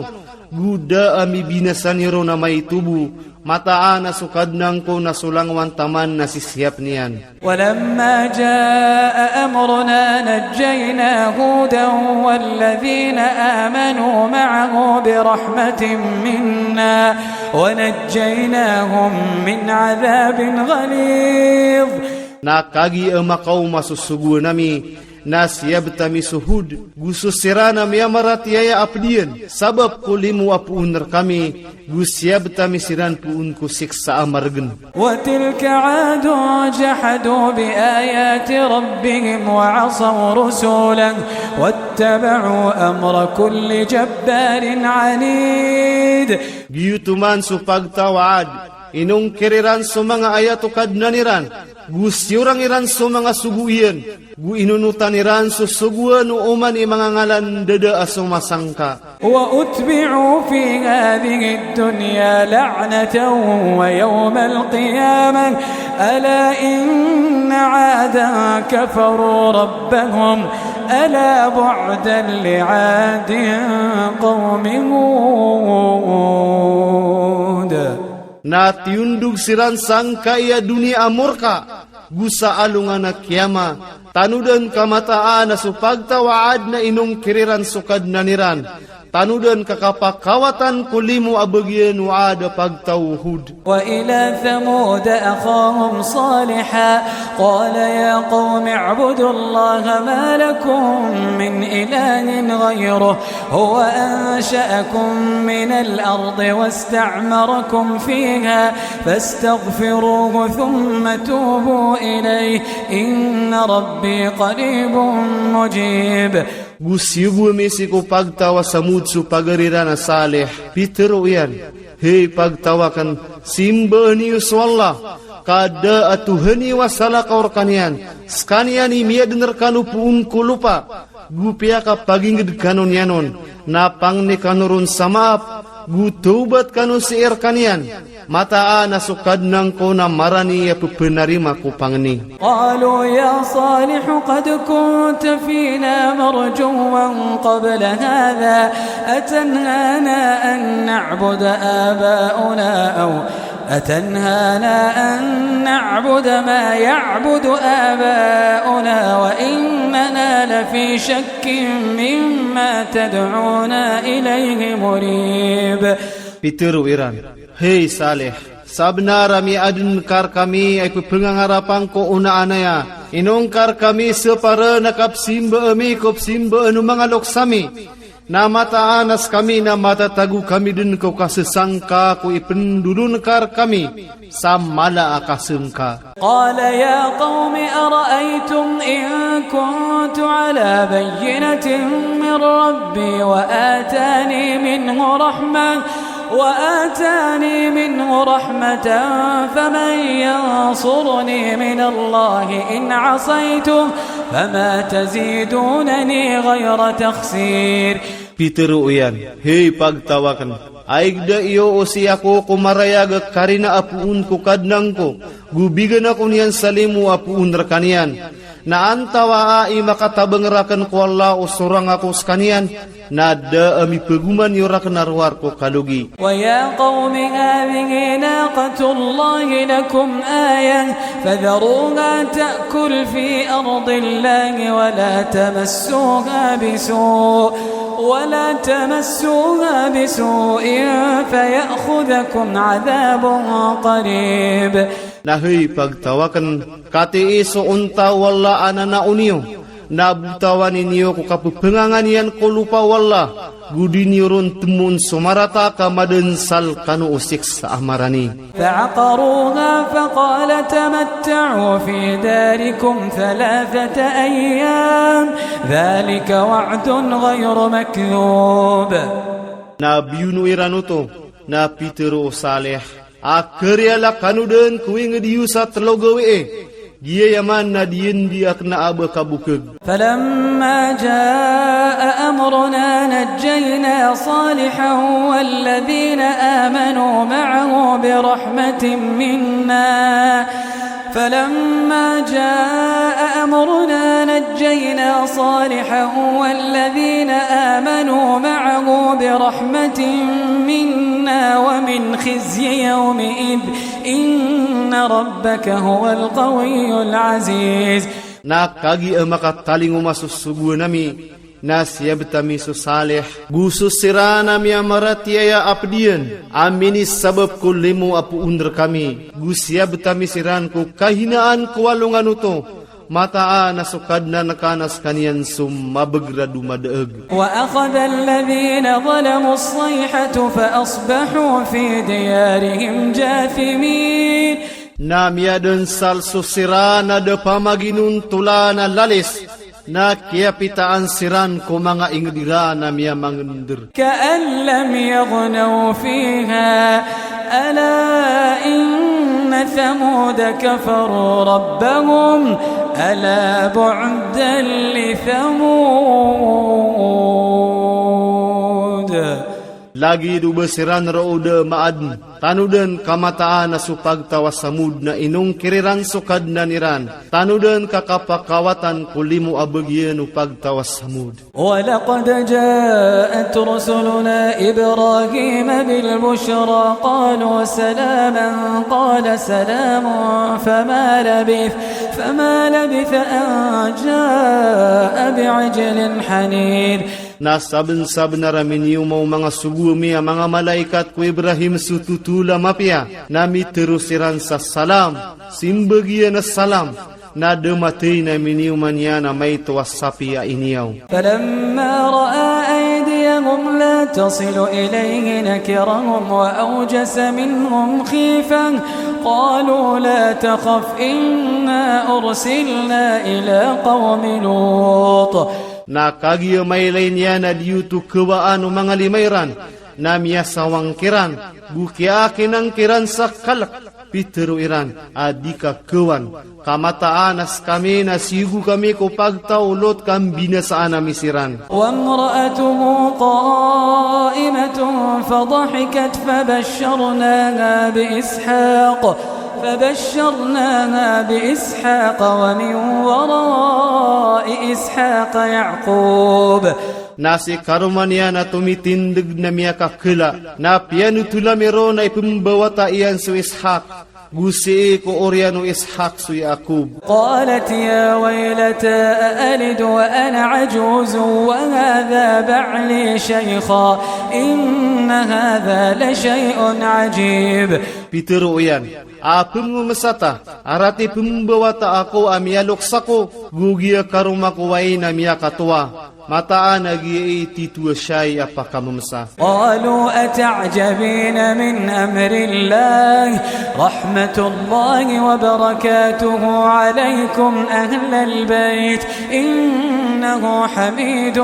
go da a mibinasa niron a maito bo, Mataan a so Kadnan ko na so langowan taman na sisiyap niyan. ولما جاء أمرنا نجينا هودا والذين آمنوا معه برحمة منا ونجيناهم من عذاب غليظ. Na kagiya makaoma so sogoan ami, na siyabta mi so Hud, gu so siran a miyamaratiyayaa a pediyan, sabap ko limo a poon rekami, gu siyabta mi siran poon ko siksa a maregen. وتلك عاد جحدوا بآيات ربهم وعصوا رسله واتبعوا أمر كل جبار عنيد. Giyoto man so pagtaw a Ad, inongkir iran so manga ayat o Kadnan iran, gu siyorang iran so manga sogo iyan, gu inonotan iran so sogoan o oman i manga ngalandada a so masangka. وأتبعوا في هذه الدنيا لعنة ويوم القيامة ألا إن عادا كفروا ربهم ألا بعدا لعاد قوم هود. Na tiyondog siran sangkai a duniya a morka, gu sa alongan a kiyama, tanodan ka mataan a so pagtaw a Ad na inongkir iran so Kadnan iran, tanodan ka kapakawatan ko limo a bagian o Ad a pagtaw o Hud. وإلى ثمود أخاهم صالحا قال يا قوم اعبدوا الله ما لكم من إله غيره هو أنشأكم من الأرض واستعمركم فيها فاستغفروه ثم توبوا إليه إن ربي قريب مجيب. Gu siyogo ami sii ko pagtaw a Samud so pagari ran a Salih, pitero iyan, hei pagtawaken, simbaan iyo so Allah, ka da a tohaniyo a salakaw rekaniyan, sekaniyan i miyaden rekano poon ko lopa, gu piyakapaginged kano niyan on, na pangni kano ron samaap, gu towbat kano sii rekaniyan, mataan a so Kadnan ko na marani a pepenarima ko pangni. قالوا يا صالح قد كنت فينا مرجوا قبل هذا أتنهانا أن نعبد آباؤنا أو أتنهانا أن نعبد ما يعبد آباؤنا وإننا لفي شك مما تدعونا إليه مريب. Pitero iran, hei Salih, sabenar a miyaden ka rekami a ipepengangarapan ko onaanaya, inong ka rekami separen a kapesimbaa mi ko pesimbaan o manga loks ami. Na mataan a sekami na matatago kami den ko kasesangka ko ipendodon ka rekami sa mala a kasengka. قال يا قوم أرأيتم إن كنت على بينة من ربي وآتاني منه رحمة وآتاني منه رحمة فمن ينصرني من الله إن عصيته فما تزيدونني غير تخسير. Pitero iyan, hei pagtawaken, aig da iyo o sii ako ko marayag a karina a poon ko Kadnan ko, gu bigan ako niyan sa limo a poon rekaniyan. Na antawaa i makatabang raken ko Allah o sorang ako sekaniyan, na da a mipegoman iyo raken a rowar ko kalogi. ويا قوم هذه ناقة الله لكم آية فذروها تأكل في أرض الله ولا تمسوها بسوء ولا تمسوها بسوء فيأخذكم عذاب قريب. Na hei pagtawaken, katiis o onta o Allah a nanao niyo, na botawan niyo ko kapepengangan iyan ko lopa o Allah, gu di niyo ron temoon so marata ka madensal kano o siksa a marani. فعقروها فقال تمتعوا في داركم ثلاثة أيام ذلك وعد غير مكذوب. Na biyono iran oto, na pitero o Salih, a kariya la kano den ko winged iyo sa telo gawe e, giyaya man na diyen di a kna a ba kabokeg. فلما جاء أمرنا نجينا صالحا والذين آمنوا معه برحمة منا فلما جاء أمرنا نجينا صالحا والذين آمنوا معه برحمة منا ومن خزي يومئذ إن ربك هو القوي العزيز. Na kagiya makatalingoma so sogoan ami, na siyabet ami so Salih, gu so siran a miyamaratiyaya a pediyan, a minisabap ko limo a poon rekami, gu siyabet ami siran ko kahinaan ko alongan oto, mataan a so Kadnan ka na sekaniyan so mabeger a domadaeg. وأخذ الذين ظلموا الصيحة فأصبحوا في ديارهم جاثمين. Na miyadensal so siran a da pamaginontolan a lalis, na kiyapitaan siran ko manga inged iran a miyamangender. كأن لم يغنوا فيها ألا إن ثمود كفروا ربهم ألا بعدا لثمود. Lagid o ba siran roo da maaden, tanodan ka mataan a so pagtaw a Samud na inongkir iran so Kadnan iran, tanodan ka kapakawatan ko limo a bagian o pagtaw a Samud. ولقد جاءت رسلنا إبراهيم بالبشرى قالوا سلاما قال سلام فما لبث، فما لبث أن جاء بعجل حنيذ. Na sabensabenar a minioma o manga sogo mi a manga malaikat ko Ibrahim so totol a mapiya, na mitero siran sa salam, simbagian a salam, na da matey na minioma niyan a maito a sapi a iniyaw. فلما رأى أيديهم لا تصل إليه نكرهم وأوجس منهم خيفة قالوا لا تخف إنا أرسلنا إلى قوم لوط. Na kagiya mailay niyan a diyoto kawaan o manga lima iran, na miyasawang kiran, go kiyakinang kiran sa kalek, pitero iran a di ka kawan, ka mataan a sekami na siyogo kami ko pagtaw o Lot ka mbinasaan ami siran. وامرأته قائمة فضحكت فبشرناها بإسحاق فبشرناها بإسحاق ومن وراء إسحاق يعقوب. Na si karoma niyan a tomitindeg na miyakakela, na piyanotol ami ron a ipembawata iyan so Ishak, go sii ko oriyan o Ishak so Yakob. قالت يا ويلتى أألد وأنا عجوز وهذا بعلي شيخا إن هذا لشيء عجيب. Pitero iyan, a pememesa ta, arat i pembawata ako a miyaloks ako, go giya karoma ko wain a miyakatowa. Mataan a giya i tito a shayi a pakamemesa. قالوا أتعجبين من أمر الله رحمة الله وبركاته عليكم أهل البيت إنه حميد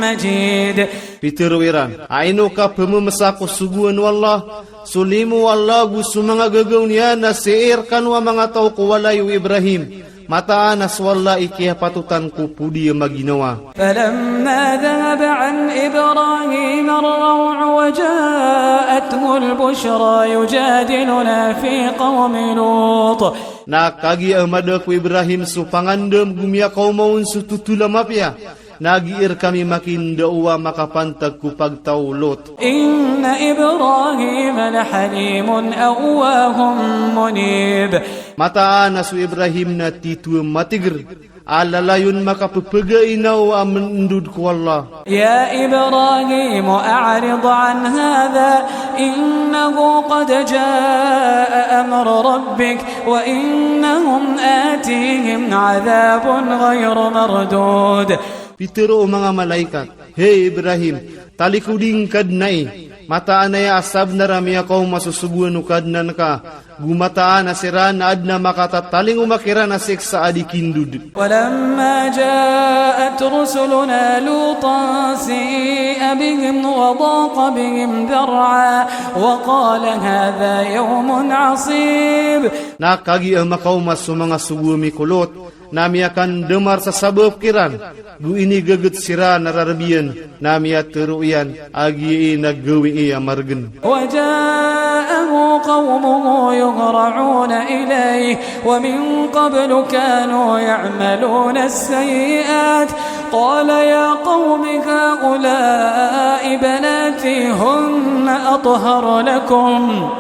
مجيد. Pitero iran, a ino ka pememesa ko sogoan o Allah, so limo o Allah go so manga gagaw niyan a sii rekano a manga taw ko walay o Ibrahim. Mataan a so Allah i kiyapatotan ko podi a maginawa. فلما ذهب عن إبراهيم الروع وجاءته البشرى يجادلنا في قوم لوط. Na kagiya mada ko Ibrahim so pangandam go miyakaoma on so totol a mapiya, na giir kami makindaowa makapantag ko pagtaw o Lot. إن إبراهيم لحليم أواه منيب. Mataan a so Ibrahim na tito a matiger, a lalayon makapepegainaw a menendod ko Allah. يا إبراهيم أعرض عن هذا إنه قد جاء أمر ربك وإنهم آتيهم عذاب غير مردود. Pitero o manga malaikat, "Hei Ibrahim, talikodi ngka dn ai. Mataan a aya a sabenar a miyakaoma so sogoan o Kadnan ka, go mataan a siran a adn a makatatalingoma kiran a siksa a di kindod." ولما جاءت رسلنا لوطا سيء بهم وضاق بهم ذرعا وقال هذا يوم عصيب. Na kagiya makaoma so manga sogo ami ko Lot, na miyakandamar sa sabap kiran, go inigagat siran a rarab iyan, na miyatero iyan a giya i na gawii a maregen. وجاء جاءه قومه يهرعون إليه ومن قبل كانوا يعملون السيئات قال يا قوم هؤلاء بناتي هن أطهر لكم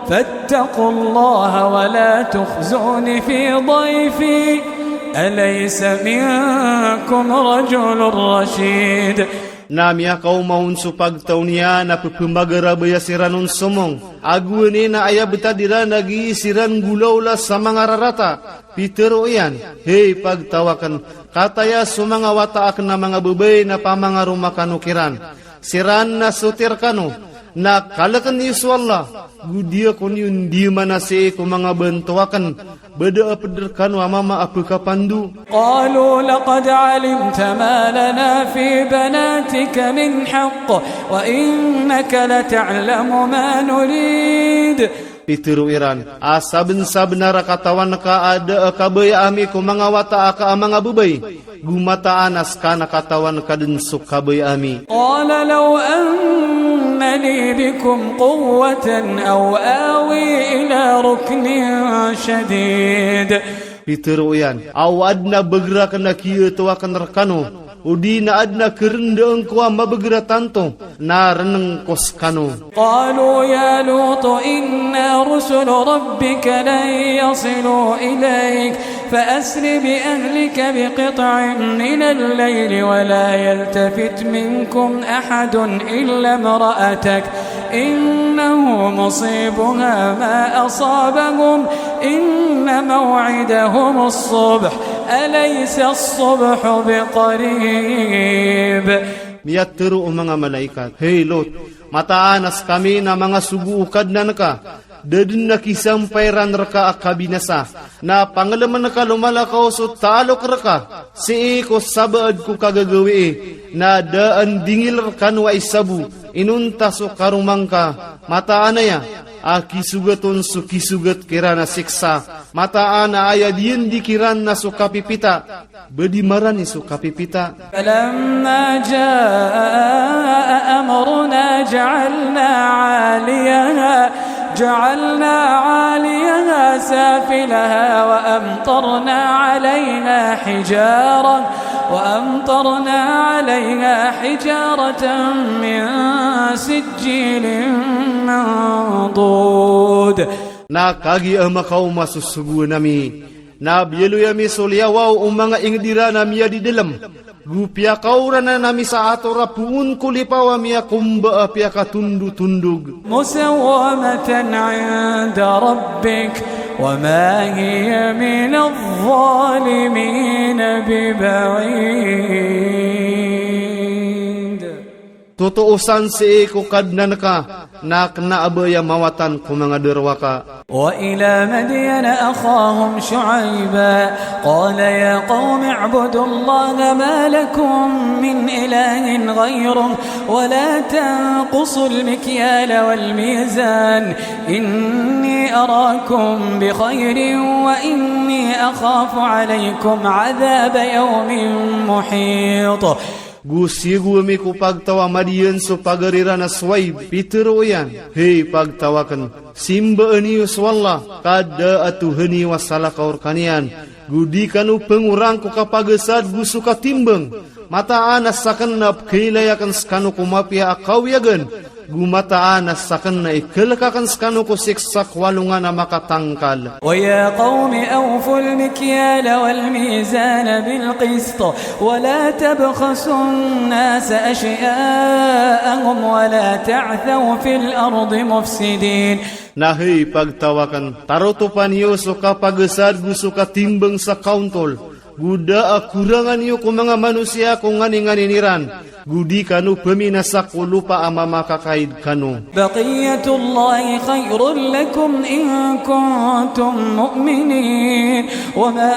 فاتقوا الله ولا تخزون في ضيفي أليس منكم رجل رشيد. Na miakaoma on so pagtaw niyan a pepemagarabaya siran on somong. Ago ene na aya betad iran a gii siran nggolawla sa manga rarata. Pitero iyan, hei pagtaw aken, kataya so manga wata aken a manga bebay na pamangaroma kano kiran. Siran na sotir kano, na kaleken iyo so Allah, go di akon iyo ndimanasii ko manga banto aken, ba da a ped rekano a mama a pekapandu. قالوا لقد علمت ما لنا في بناتك من حق وإنك لتعلم ما نريد. Pitero iran, a sabensabenar a katawan ka a da a kabaya ami ko manga wata aka a manga bebay, go mataan a seka na katawan ka den so kabaya ami. قال لو أن لي بكم قوة أو آوي إلى ركن شديد. Pitero iyan, aw aden a beger aken a kiato aken rekano, odi na aden a kerendaan ko a mabeger a tanto, na reneng ko sekano. قالوا يا لوط إنا رسل ربك لن يصلوا إليك فأسر بأهلك بقطع من الليل ولا يلتفت منكم أحد إلا امرأتك إنه مصيبها ما أصابهم إن موعدهم الصبح أليس الصبح بقريب. Miyatero o manga malaikat, hei Lot, mataan a sekami na manga sogo o Kadnanka, da den a kisampairan reka a kabinasa, na pangelemen ka lomalakaw so taalok reka, sii ko sabaad ko kagagawii, na da a ndingil rekano a isabo, inonta so karomangka, mataan aya, a kisogat on so kisogat kiran a siksa, mataan a aya dien di kiran na so kapipita, ba di marani so kapipita. فلما جاء أمرنا جعلنا عاليها، جعلنا عاليها سافلها وأمطرنا عليها حجارة، وأمطرنا عليها حجارة من سجيل منضود. Na kagiya makaoma so sogoan ami. Na biyaloy ami so liyawaw o manga inged iran a miyadidelem. Go piyakaoranan ami sa ator a poon ko lipaw a miyakomba a piyakatondotondog. مسومة عند ربك وما هي من الظالمين ببعيد. Totoosan sii ko Kadnanka, na kena a baya mawatan ko manga darowaka. وإلى مدين أخاهم شعيبا قال يا قوم اعبدوا الله ما لكم من إله غيره ولا تنقصوا المكيال والميزان إني أراكم بخير وإني أخاف عليكم عذاب يوم محيط. Go siyogo ami ko pagtaw a Madiyan so pagari ran a Shu'aib, pitero iyan, hei pagtaw aken, simba aniyo so Allah, ka da a tohan iyo a salakaw rekaniyan. Go di kano pengorang ko kapagasad go so katimbang. Mataan a saken na pekailay aken sekano ko mapiya a kawiyagan. Go mataan a saken na ikelek aken sekano ko siksa ko alongan a makatangkal. ويا قوم أوفوا المكيال والميزان بالقسط ولا تبخسوا الناس أشياءهم ولا تعثوا في الأرض مفسدين. Na hei pagtaw aken, tarotopan iyo so kapagasad go so katimbang sa kaontol. Go da a korangan iyo ko manga manosiya ko nganinganin iran. Go di kano peminasak ko lopa a mamakakaid kano. بقية الله خير لكم إن كنتم مؤمنين وما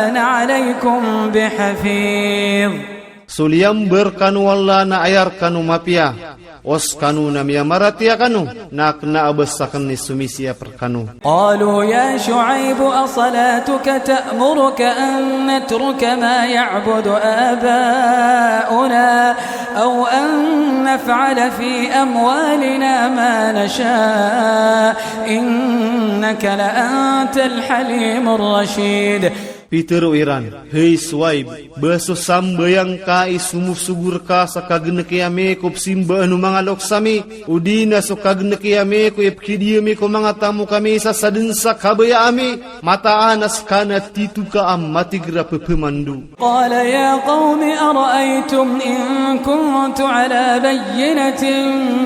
أنا عليكم بحفيظ. So liyambar kano o Allah na aya rekano mapiya. O sekano na miyamaratiya kano, na kena a ba saken i somisiap rekano. قالوا يا شعيب أصلاتك تأمرك أن نترك ما يعبد آباؤنا أو أن نفعل في أموالنا ما نشاء إنك لأنت الحليم الرشيد. Pitero iran, Hei Suwaib, ba so sambayang ka i somosogo reka sa kageneki ami ko pesimbaan o manga loks ami, odi na so kageneki ami ko ipekidiya mi ko manga tamok ami sa saden sa kabaya ami, mataan a seka na tito ka a matiger a pepemando. قال يا قوم أرأيتم إن كنت على بينة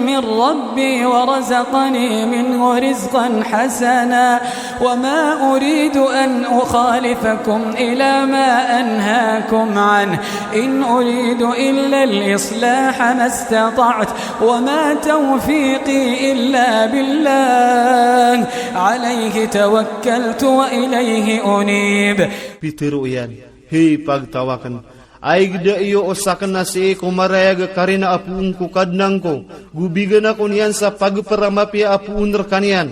من ربي ورزقني منه رزقا حسنا وما أريد أن أخالفكم إلى ما أنهاكم عنه إن أريد إلا الإصلاح ما استطعت وما توفيقي إلا بالله عليه توكلت وإليه أنيب. Pitero iyan, Hei pagtawaken, aig da iyo o saken a sii ko marayag karina a poon ko Kadnan ko, gu bigan ako niyan sa pagpara mapiya a poon rekaniyan.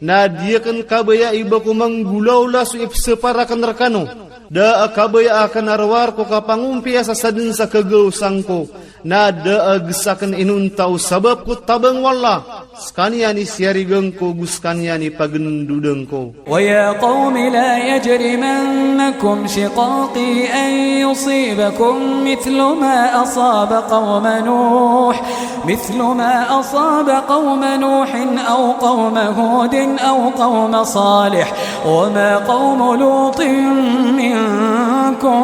Na diyaken kabaya i ba ko manggolawla so ipeseparaken rekano. Da a kabaya aken a rowar ko kapangompiya sa saden sa kagaw sangko. Na da a gesaken inonta o sabap ko tabang o Allah. Sekaniyan i siyarigan ko, gu sekaniyan i pagendodan ko. ويا قوم لا يجرمنكم شقاقي أن يصيبكم مثل ما أصاب قوم نوح، مثل ما أصاب قوم نوح أو قوم هود أو قوم صالح وما قوم لوط منكم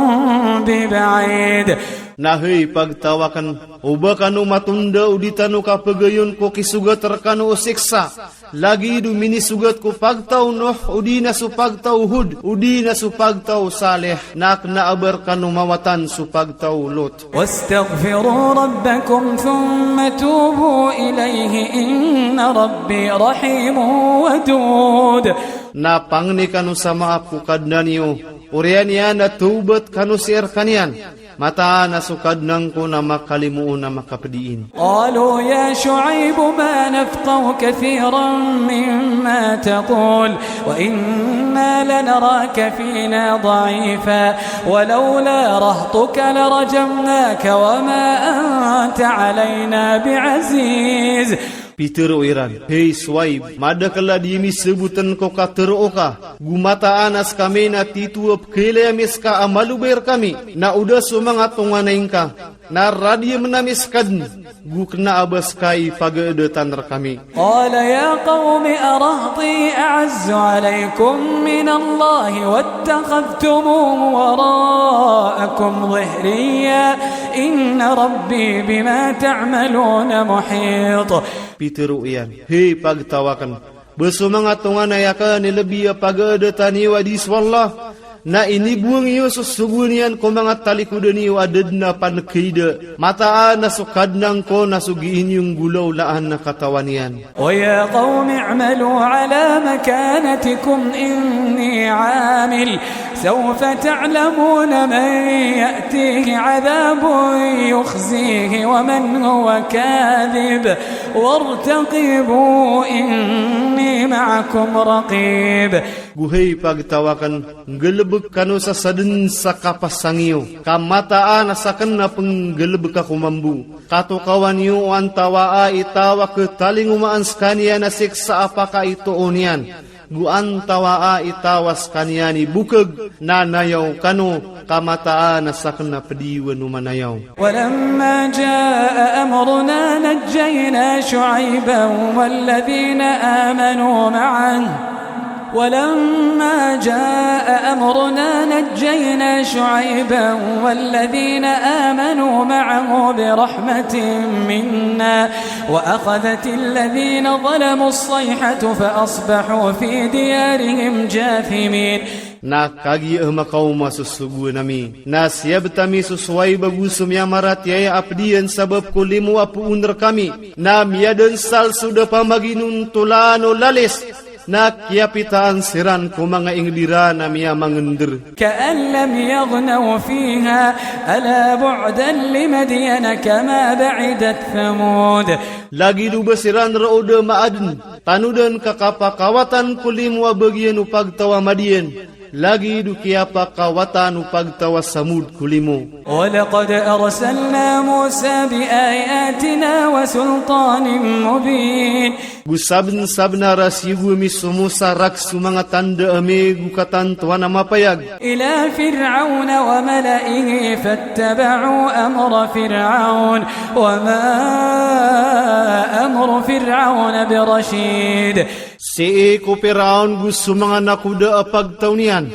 ببعيد. Na hei pagtawaken, o ba kano matonda odi tano kapegayon ko kisogat rekano o siksa, lagid o minisogat ko pagtaw Nuh, odi na so pagtaw Hud, odi na so pagtaw Salih, na kena a ba rekano mawatan so pagtaw Lut. واستغفروا ربكم ثم توبوا إليه إن ربي رحيم ودود. Na pangni kano sa maap ko Kadnan iyo, oriyan iyan na tawbat kano sii rekaniyan. Mataan a so Kadnan ko na makalimoon, na makapediin. قالوا يا شعيب ما نفقه كثيرا مما تقول وإنا لنراك فينا ضعيفا ولولا رهطك لرجمناك وما أنت علينا بعزيز. Pitero iran, Hei Suwaib, madakel a di mi sebuten ko katerooka, gu mataan a sekami na tito a pekailay ami seka a malobay rekami, na oda so manga tonganay ngka, na radiamen ami seka den, gu kena a ba seka i pagaedatan rekami. قال يا قوم أرهطي أعز عليكم من الله واتخذتموه وراءكم ظهريا إن ربي بما تعملون محيط. Pitero iyan, Hei pagtawaken, ba so manga tonganay aken i lebi a pagaedatan iyo a di so Allah, na inibuang iyo so sogoan iyan ko manga talikodan iyo a da den a panekeida, mataan a so Kadnan ko na so giiniyo nggolawlaan a katawan iyan. ويا قوم اعملوا على مكانتكم إني عامل سوف تعلمون من يأتيه عذاب يخزيه ومن هو كاذب وارتقبوا إني معكم رقيب. Gu hei pagtawaken, nggalebek kano sa saden sa kapasang iyo, ka mataan a saken a penggalebek ako mambo. Katokawan iyo o antawaa i taw a ketalingomaan sekaniyan a siksa a pakaitoon iyan, gu antawaa i taw a sekaniyan i bokeg, na nayaw kano, ka mataan a saken a pediwen o manayaw. ولما جاء أمرنا نجينا شعيبا والذين آمنوا معه ولما جاء أمرنا نجينا شعيبا والذين آمنوا معه برحمة منا وأخذت الذين ظلموا الصيحة فأصبحوا في ديارهم جاثمين. Na kagiya makaoma so sogoan ami, na siyabet ami so Suwaib ago so miyamaratiyaya a pedian sabap ko limo a poon rekami, na miyadansal so da pamaginontolaan o lalis. Na kiyapitaan siran ko manga inged iran a miyamangendar. كأن لم يغنوا فيها ألا بعدا لمدين كما بعدت ثمود. Lagid o ba siran roo da maaden, tanodan ka kapakawatan ko limo a bagian o pagtaw a Madiyan, lagid o kiyapakawatan o pagtaw a Samud ko limo. ولقد أرسلنا موسى بآياتنا وسلطان مبين. Go sabensabnar a siyogo ami so Musa rakhs o manga tanda ami go katantoan a mapayag. إلى فرعون وملئه فاتبعوا أمر فرعون وما أمر فرعون برشيد. Sii ko Piraon go so manga nakoda a pagtaw niyan.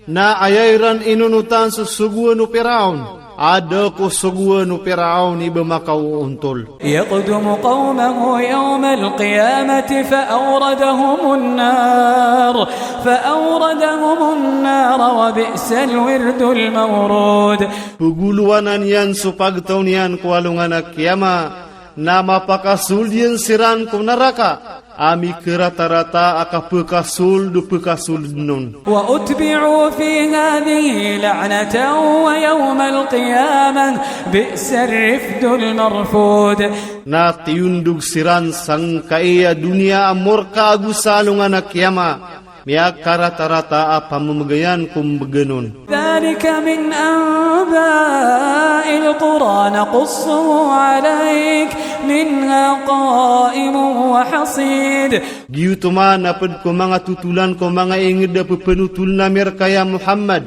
Na aya iran inonotan so sogoan o Piraon, a da ko sogoan o Piraon i ba makaontol. يقدم قومه يوم القيامة فأوردهم النار، فأوردهم النار وبئس الورد المورود. Pagolowanan iyan so pagtaw niyan ko alongan a kiyama, na mapakasold iyan siran ko naraka a mikaratarata a kapakasold o pakasoldnon. وأتبعوا في هذه لعنة ويوم القيامة بئس الرفد المرفود. Na tiyondog siran sangkai a doniya a morka ago sa alongan a kiyama, miyakaratarata a pamamagayan ko mbaganon. ذلك من أنباء القرى نقصه عليك منها قائم وحصيد. Giyoto man a ped ko manga totolan ko manga inged a pepenotol nami rka ya Muhammad,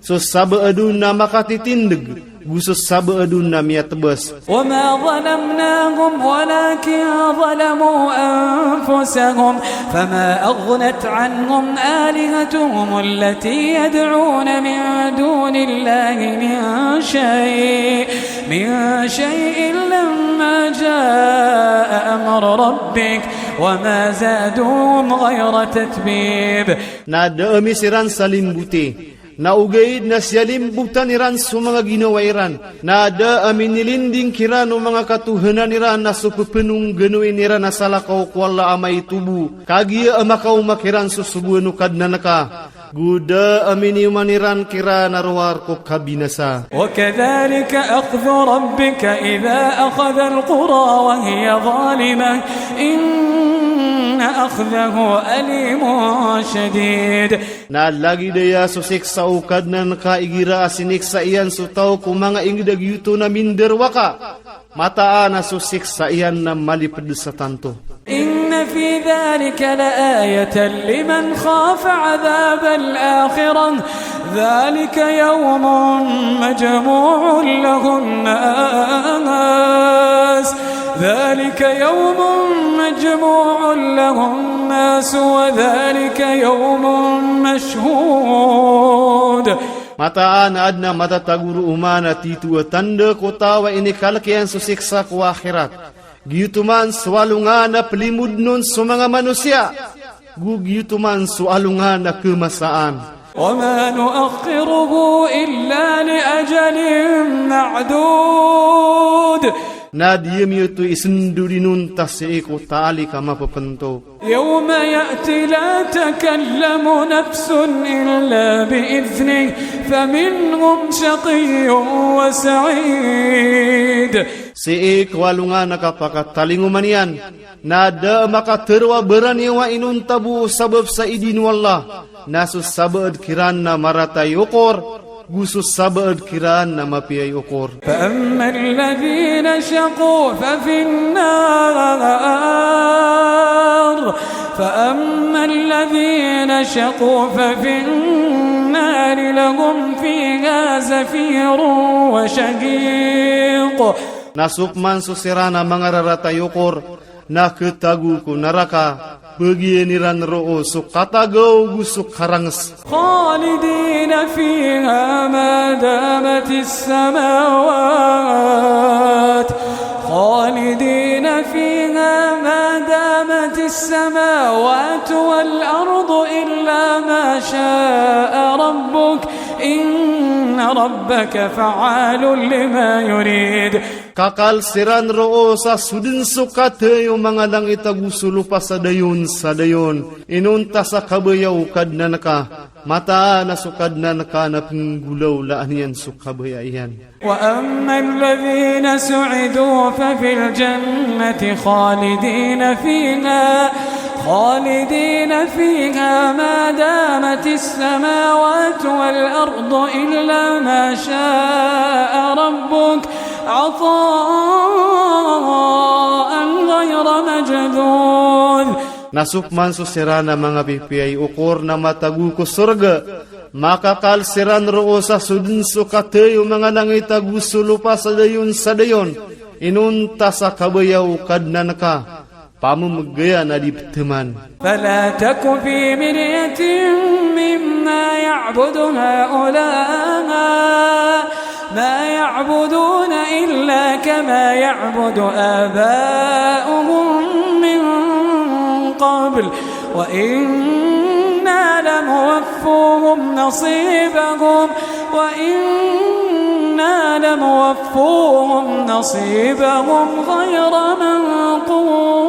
so sabaadon a makatitindeg go so sabaadon a miyatebes. وما ظلمناهم ولكن ظلموا أنفسهم فما أغنت عنهم آلهتهم التي يدعون من دون الله من شيء، من شيء لما جاء أمر ربك وما زادوهم غير تتبيب. Na da ami siran salimbote. Na ogaid na siyalimbotan iran so manga ginawa iran. Na da a minilinding kiran o manga katohanan iran a so pepenongganoin iran a salakaw ko Allah a maitobo. Kagiya a makaoma kiran so sogoan o Kadnan ka. Go da a minioman iran kiran a rowar ko kabinasa. وكذلك أخذ ربك إذا أخذ القرى وهي ظالمة إن أخذه أليم شديد. Na lagid aya so siksa o Kadnan ka igira a siniksa iyan so taw ko manga inged a giyoto na mindarowaka. Mataan a so siksa iyan na malipedes a tanto. إن في ذلك لآية لمن خاف عذاب الآخرة ذلك يوم مجموع له الناس، ذلك يوم مجموع له الناس وذلك يوم مشهود. Mataan a aden a matatago ro man a tito a tanda ko taw a inikalek iyan so siksa ko akhirat. Giyoto man so alongan a pelimodnon so manga manosiya. Go giyoto man so alongan a kemasaan. وما نؤخره إلا لأجل معدود. Na di ami oto isendod i nonta sii ko taalik a mapepento. يوم يأتي لا تكلم نفس إلا بإذنه فمنهم شقي وسعيد. Sii ko alongan a kapakatalingoma niyan, na da a makaterwa baraniyawa i nonta bo sabab sa idin o Allah, na so sabaad kiran na marata i okor, go so sabaad kiran na mapiya i okor. فأما الذين شقوا ففي النار، فأما الذين شقوا ففي النار لهم فيها زفير وشهيق. Na so peman so siran a mangararata i okor, na ketago ko naraka, bagian iran roo so katagaw go so karanges. خالدين فيها ما دامت السماوات، خالدين فيها ما دامت السماوات والأرض إلا ما شاء ربك إن ربك فعال لما يريد. Kakal siran roo sa sodn so katey o manga langit ago so lopa sa dayon sa dayon. Inonta sa kabaya o Kadnan ka. Mataan a so Kadnan ka na pnggolawlaan iyan so kabaya iyan. وأما الذين سعدوا ففي الجنة خالدين فيها، خالدين فيها ما دامت السماوات والأرض إلا ما شاء ربك عطاء غير مجذوذ. Na sukman so siran a manga pipiya i okor na matago ko sorga. Makakal siran roo sa sodn so katey o manga langit ago so lopa sa dayon sa dayon. Inonta sa kabaya o Kadnan ka. Pamemegaya na di pteman. فلا تك في مرية مما يعبد هؤلاء، ما يعبدون إلا كما يعبد آباؤهم من قبل، وإنا لموفوهم نصيبهم، وإنا لموفوهم نصيبهم غير منقوص.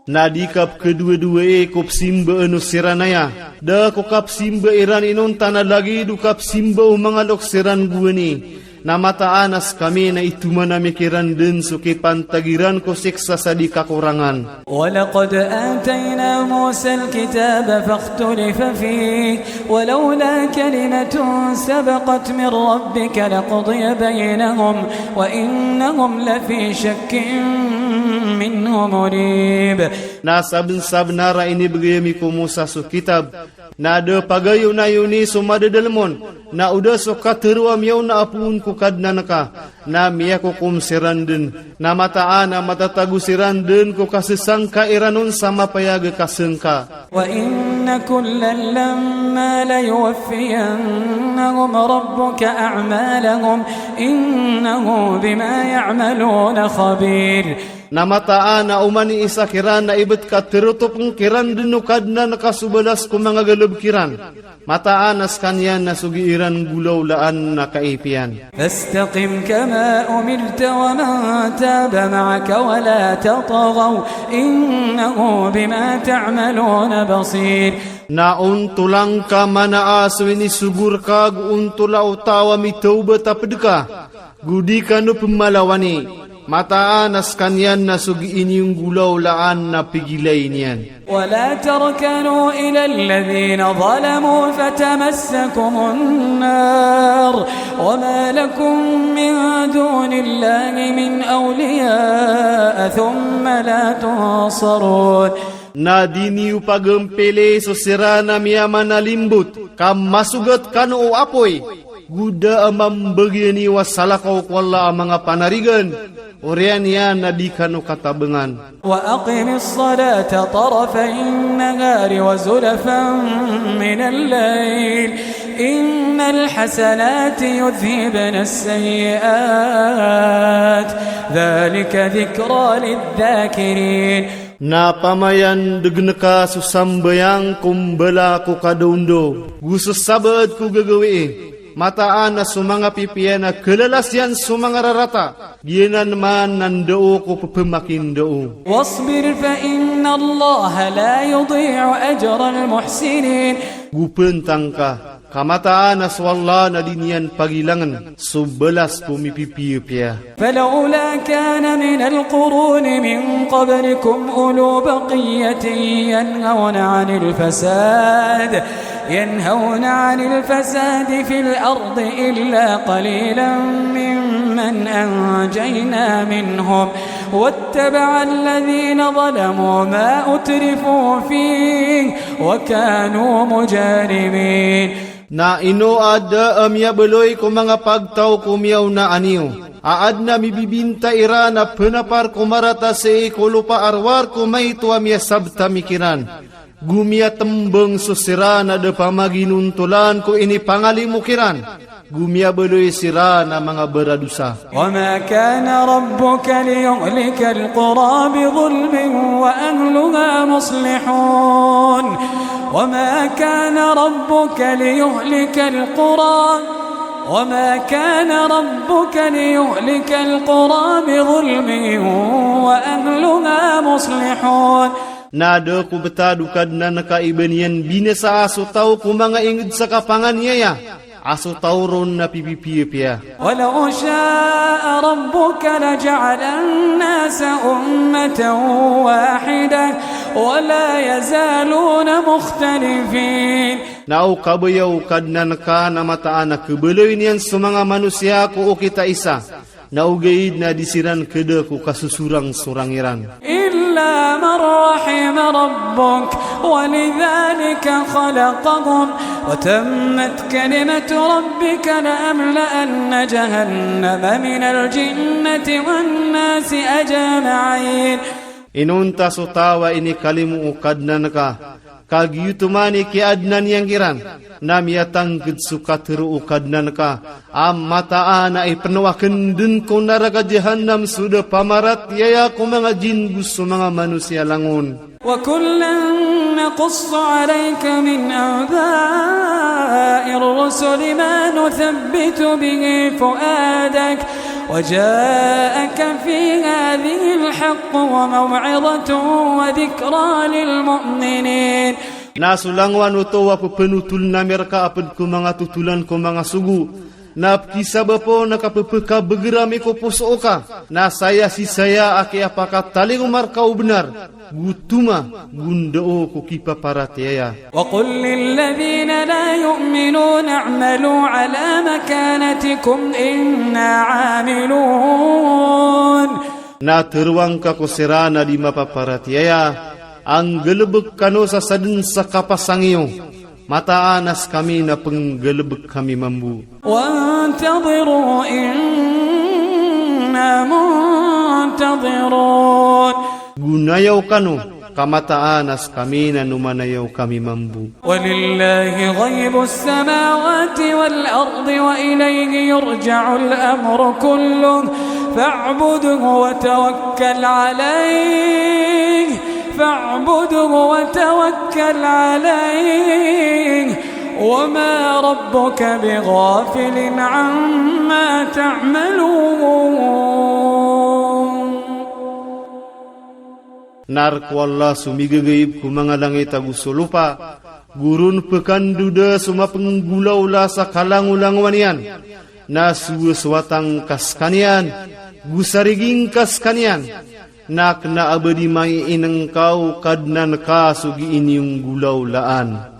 Na di kapkeduaduai ko psimbaan o siranaya, da ko kapsimba iran inonta na lagid o kapsimba o manga loks iran gowani. Na mataan a skami na itoman ami kiran dn so kipantagiran ko siksa sa di kakorangan. ولقد آتينا موسى الكتاب فاختلف فيه ولولا كلمة سبقت من ربك لقضي بينهم وإنهم لفي شك منه مريب. Na sabnsabnar a inibegay ami ko Musa so kitab, na da pagayonayon i so madadalmon, na o da so katero a miyaona a poon ko Kadnan ka, na miyakokom siran dn, na mataan a matatago siran dn ko kasesangka iran on sa mapayag a kasangka. وإن كلا لما ليوفينهم ربك أعمالهم إنه بما يعملون خبير. Na mataan a oman i isa kiran na ibet katerotop ngkiran dn o Kadnan ka so balas ko manga galbk iran. Mataan a skaniyan na so gii iran nggolawlaan na kaipiyan. فاستقم كما أمرت ومن تاب معك ولا تطغوا إنه بما تعملون بصير. Na ontola ngka mana a so inisogo rka ago ontola o taw a mitawbat a pd ka. Go di kano pmalawani, mataan a skaniyan na so gii niyo nggolawlaan na pigilay niyan. ولا تركنوا إلى الذين ظلموا فتمسكم النار وما لكم من دون الله من أولياء ثم لا تنصرون. Na di niyo pagempele so siran a miyaman a limbot, ka masogat kano o apoy, go da a mambagi niyo a salakaw ko Allah a manga panarigan, oriyan iyan na di kano katabangan. وأقم الصلاة طرفي النهار وزلفا من الليل إن الحسنات يذهبن السيئات ذلك ذكرى للذاكرين. Na pamayan degen ka so sambayang ko mbala ko kadaondaw, go so sabaad ko gagawii. Mataan a so manga pipiya na kalalas iyan so manga rarata, giyanan man na ndao ko pepemakin dao. واصبر فإن الله لا يضيع أجر المحسنين. Go pantang ka, ka mataan a so Allah na di niyan pagilangan so balas ko mipipiyapiya. فلولا كان من القرون من قبلكم أولو بقية ينهون عن الفساد، ينهون عن الفساد في الأرض إلا قليلا ممن أنجينا منهم واتبع الذين ظلموا ما أترفوا فيه وكانوا مجرمين. Na ino aada a miyabaloy ko manga pagtaw ko miyaona aniyo, a aada na mibibinta iran a penapar ko marata sii ko lopa a rowar ko maito a miyasabta mi kiran. Go miyatembang so siran a da pamaginontolan ko inipangalimo kiran. Go miyabaloy siran a manga baradosa. وما كان ربك ليهلك القرى بظلم وأهلها مصلحون. وما كان ربك ليهلك القرى، وما كان ربك ليهلك القرى بظلم وأهلها مصلحون. Na da ko btad o Kadnan ka i ba niyan binasa a so taw ko manga ingd sa kapanganiaya, a so taw ron na pipipiya. ولو شاء ربك لجعل الناس أمة واحدة ولا يزالون مختلفين. Na o kabaya o Kadnan ka na mataan a kebaloy niyan so manga manosiya ko okit a isa, na ogaid na di siran keda ko kasusurang-surang iran. إلا من رحم ربك ولذلك خلقهم وتمت كلمة ربك لأملأن جهنم من الجنة والناس أجمعين. Inonta so taw a inikalimo o Kadnan ka, ka giyoto man i kiadnan iyan kiran, na miyatangked so katero o Kadnan ka, a mataan a ipnoaken den ko naraka jahannam so da pamaratiyaya ko manga jin go so manga manosiya langon. وكلا نقص عليك من أنباء الرسل ما نثبت به فؤادك وجاءك في هذه الحق وموعظة وذكرى للمؤمنين. Na so langowan oto a pepenotol nami rka a ped ko manga totolan ko manga sogo, na pekisabap o na kapepekabeger ami ko poso oka, na saya-sisaya a kiyapakatalingoma rka o benar, go toma, go ndao ko kipaparatiyaya. وقل للذين لا يؤمنون اعملوا على مكانتكم إنا عاملون. Na teroang ka ko siran a di mapaparatiyaya, a nggalebek kano sa sadn sa kapasangiyo, mataan a skami na penggalebek kami mambo. وانتظروا إنا منتظرون. Go nayaw kano, ka mataan a skami na nomanayaw kami mambo. ولله غيب السماوات والأرض وإليه يرجع الأمر كله فاعبده وتوكل عليه، فاعبده وتوكل عليه، وما ربك بغافل عما تعملون. Nar ko Allah so migagaib ko manga langit ago so lopa, guron pekandoda so mapenggolaola sa kalangolangowan iyan, na suwa so watang ka skaniyan, go sariging ka skaniyan, na kna a ba di mangiinengka o Kadnan ka so giininggolaolaan.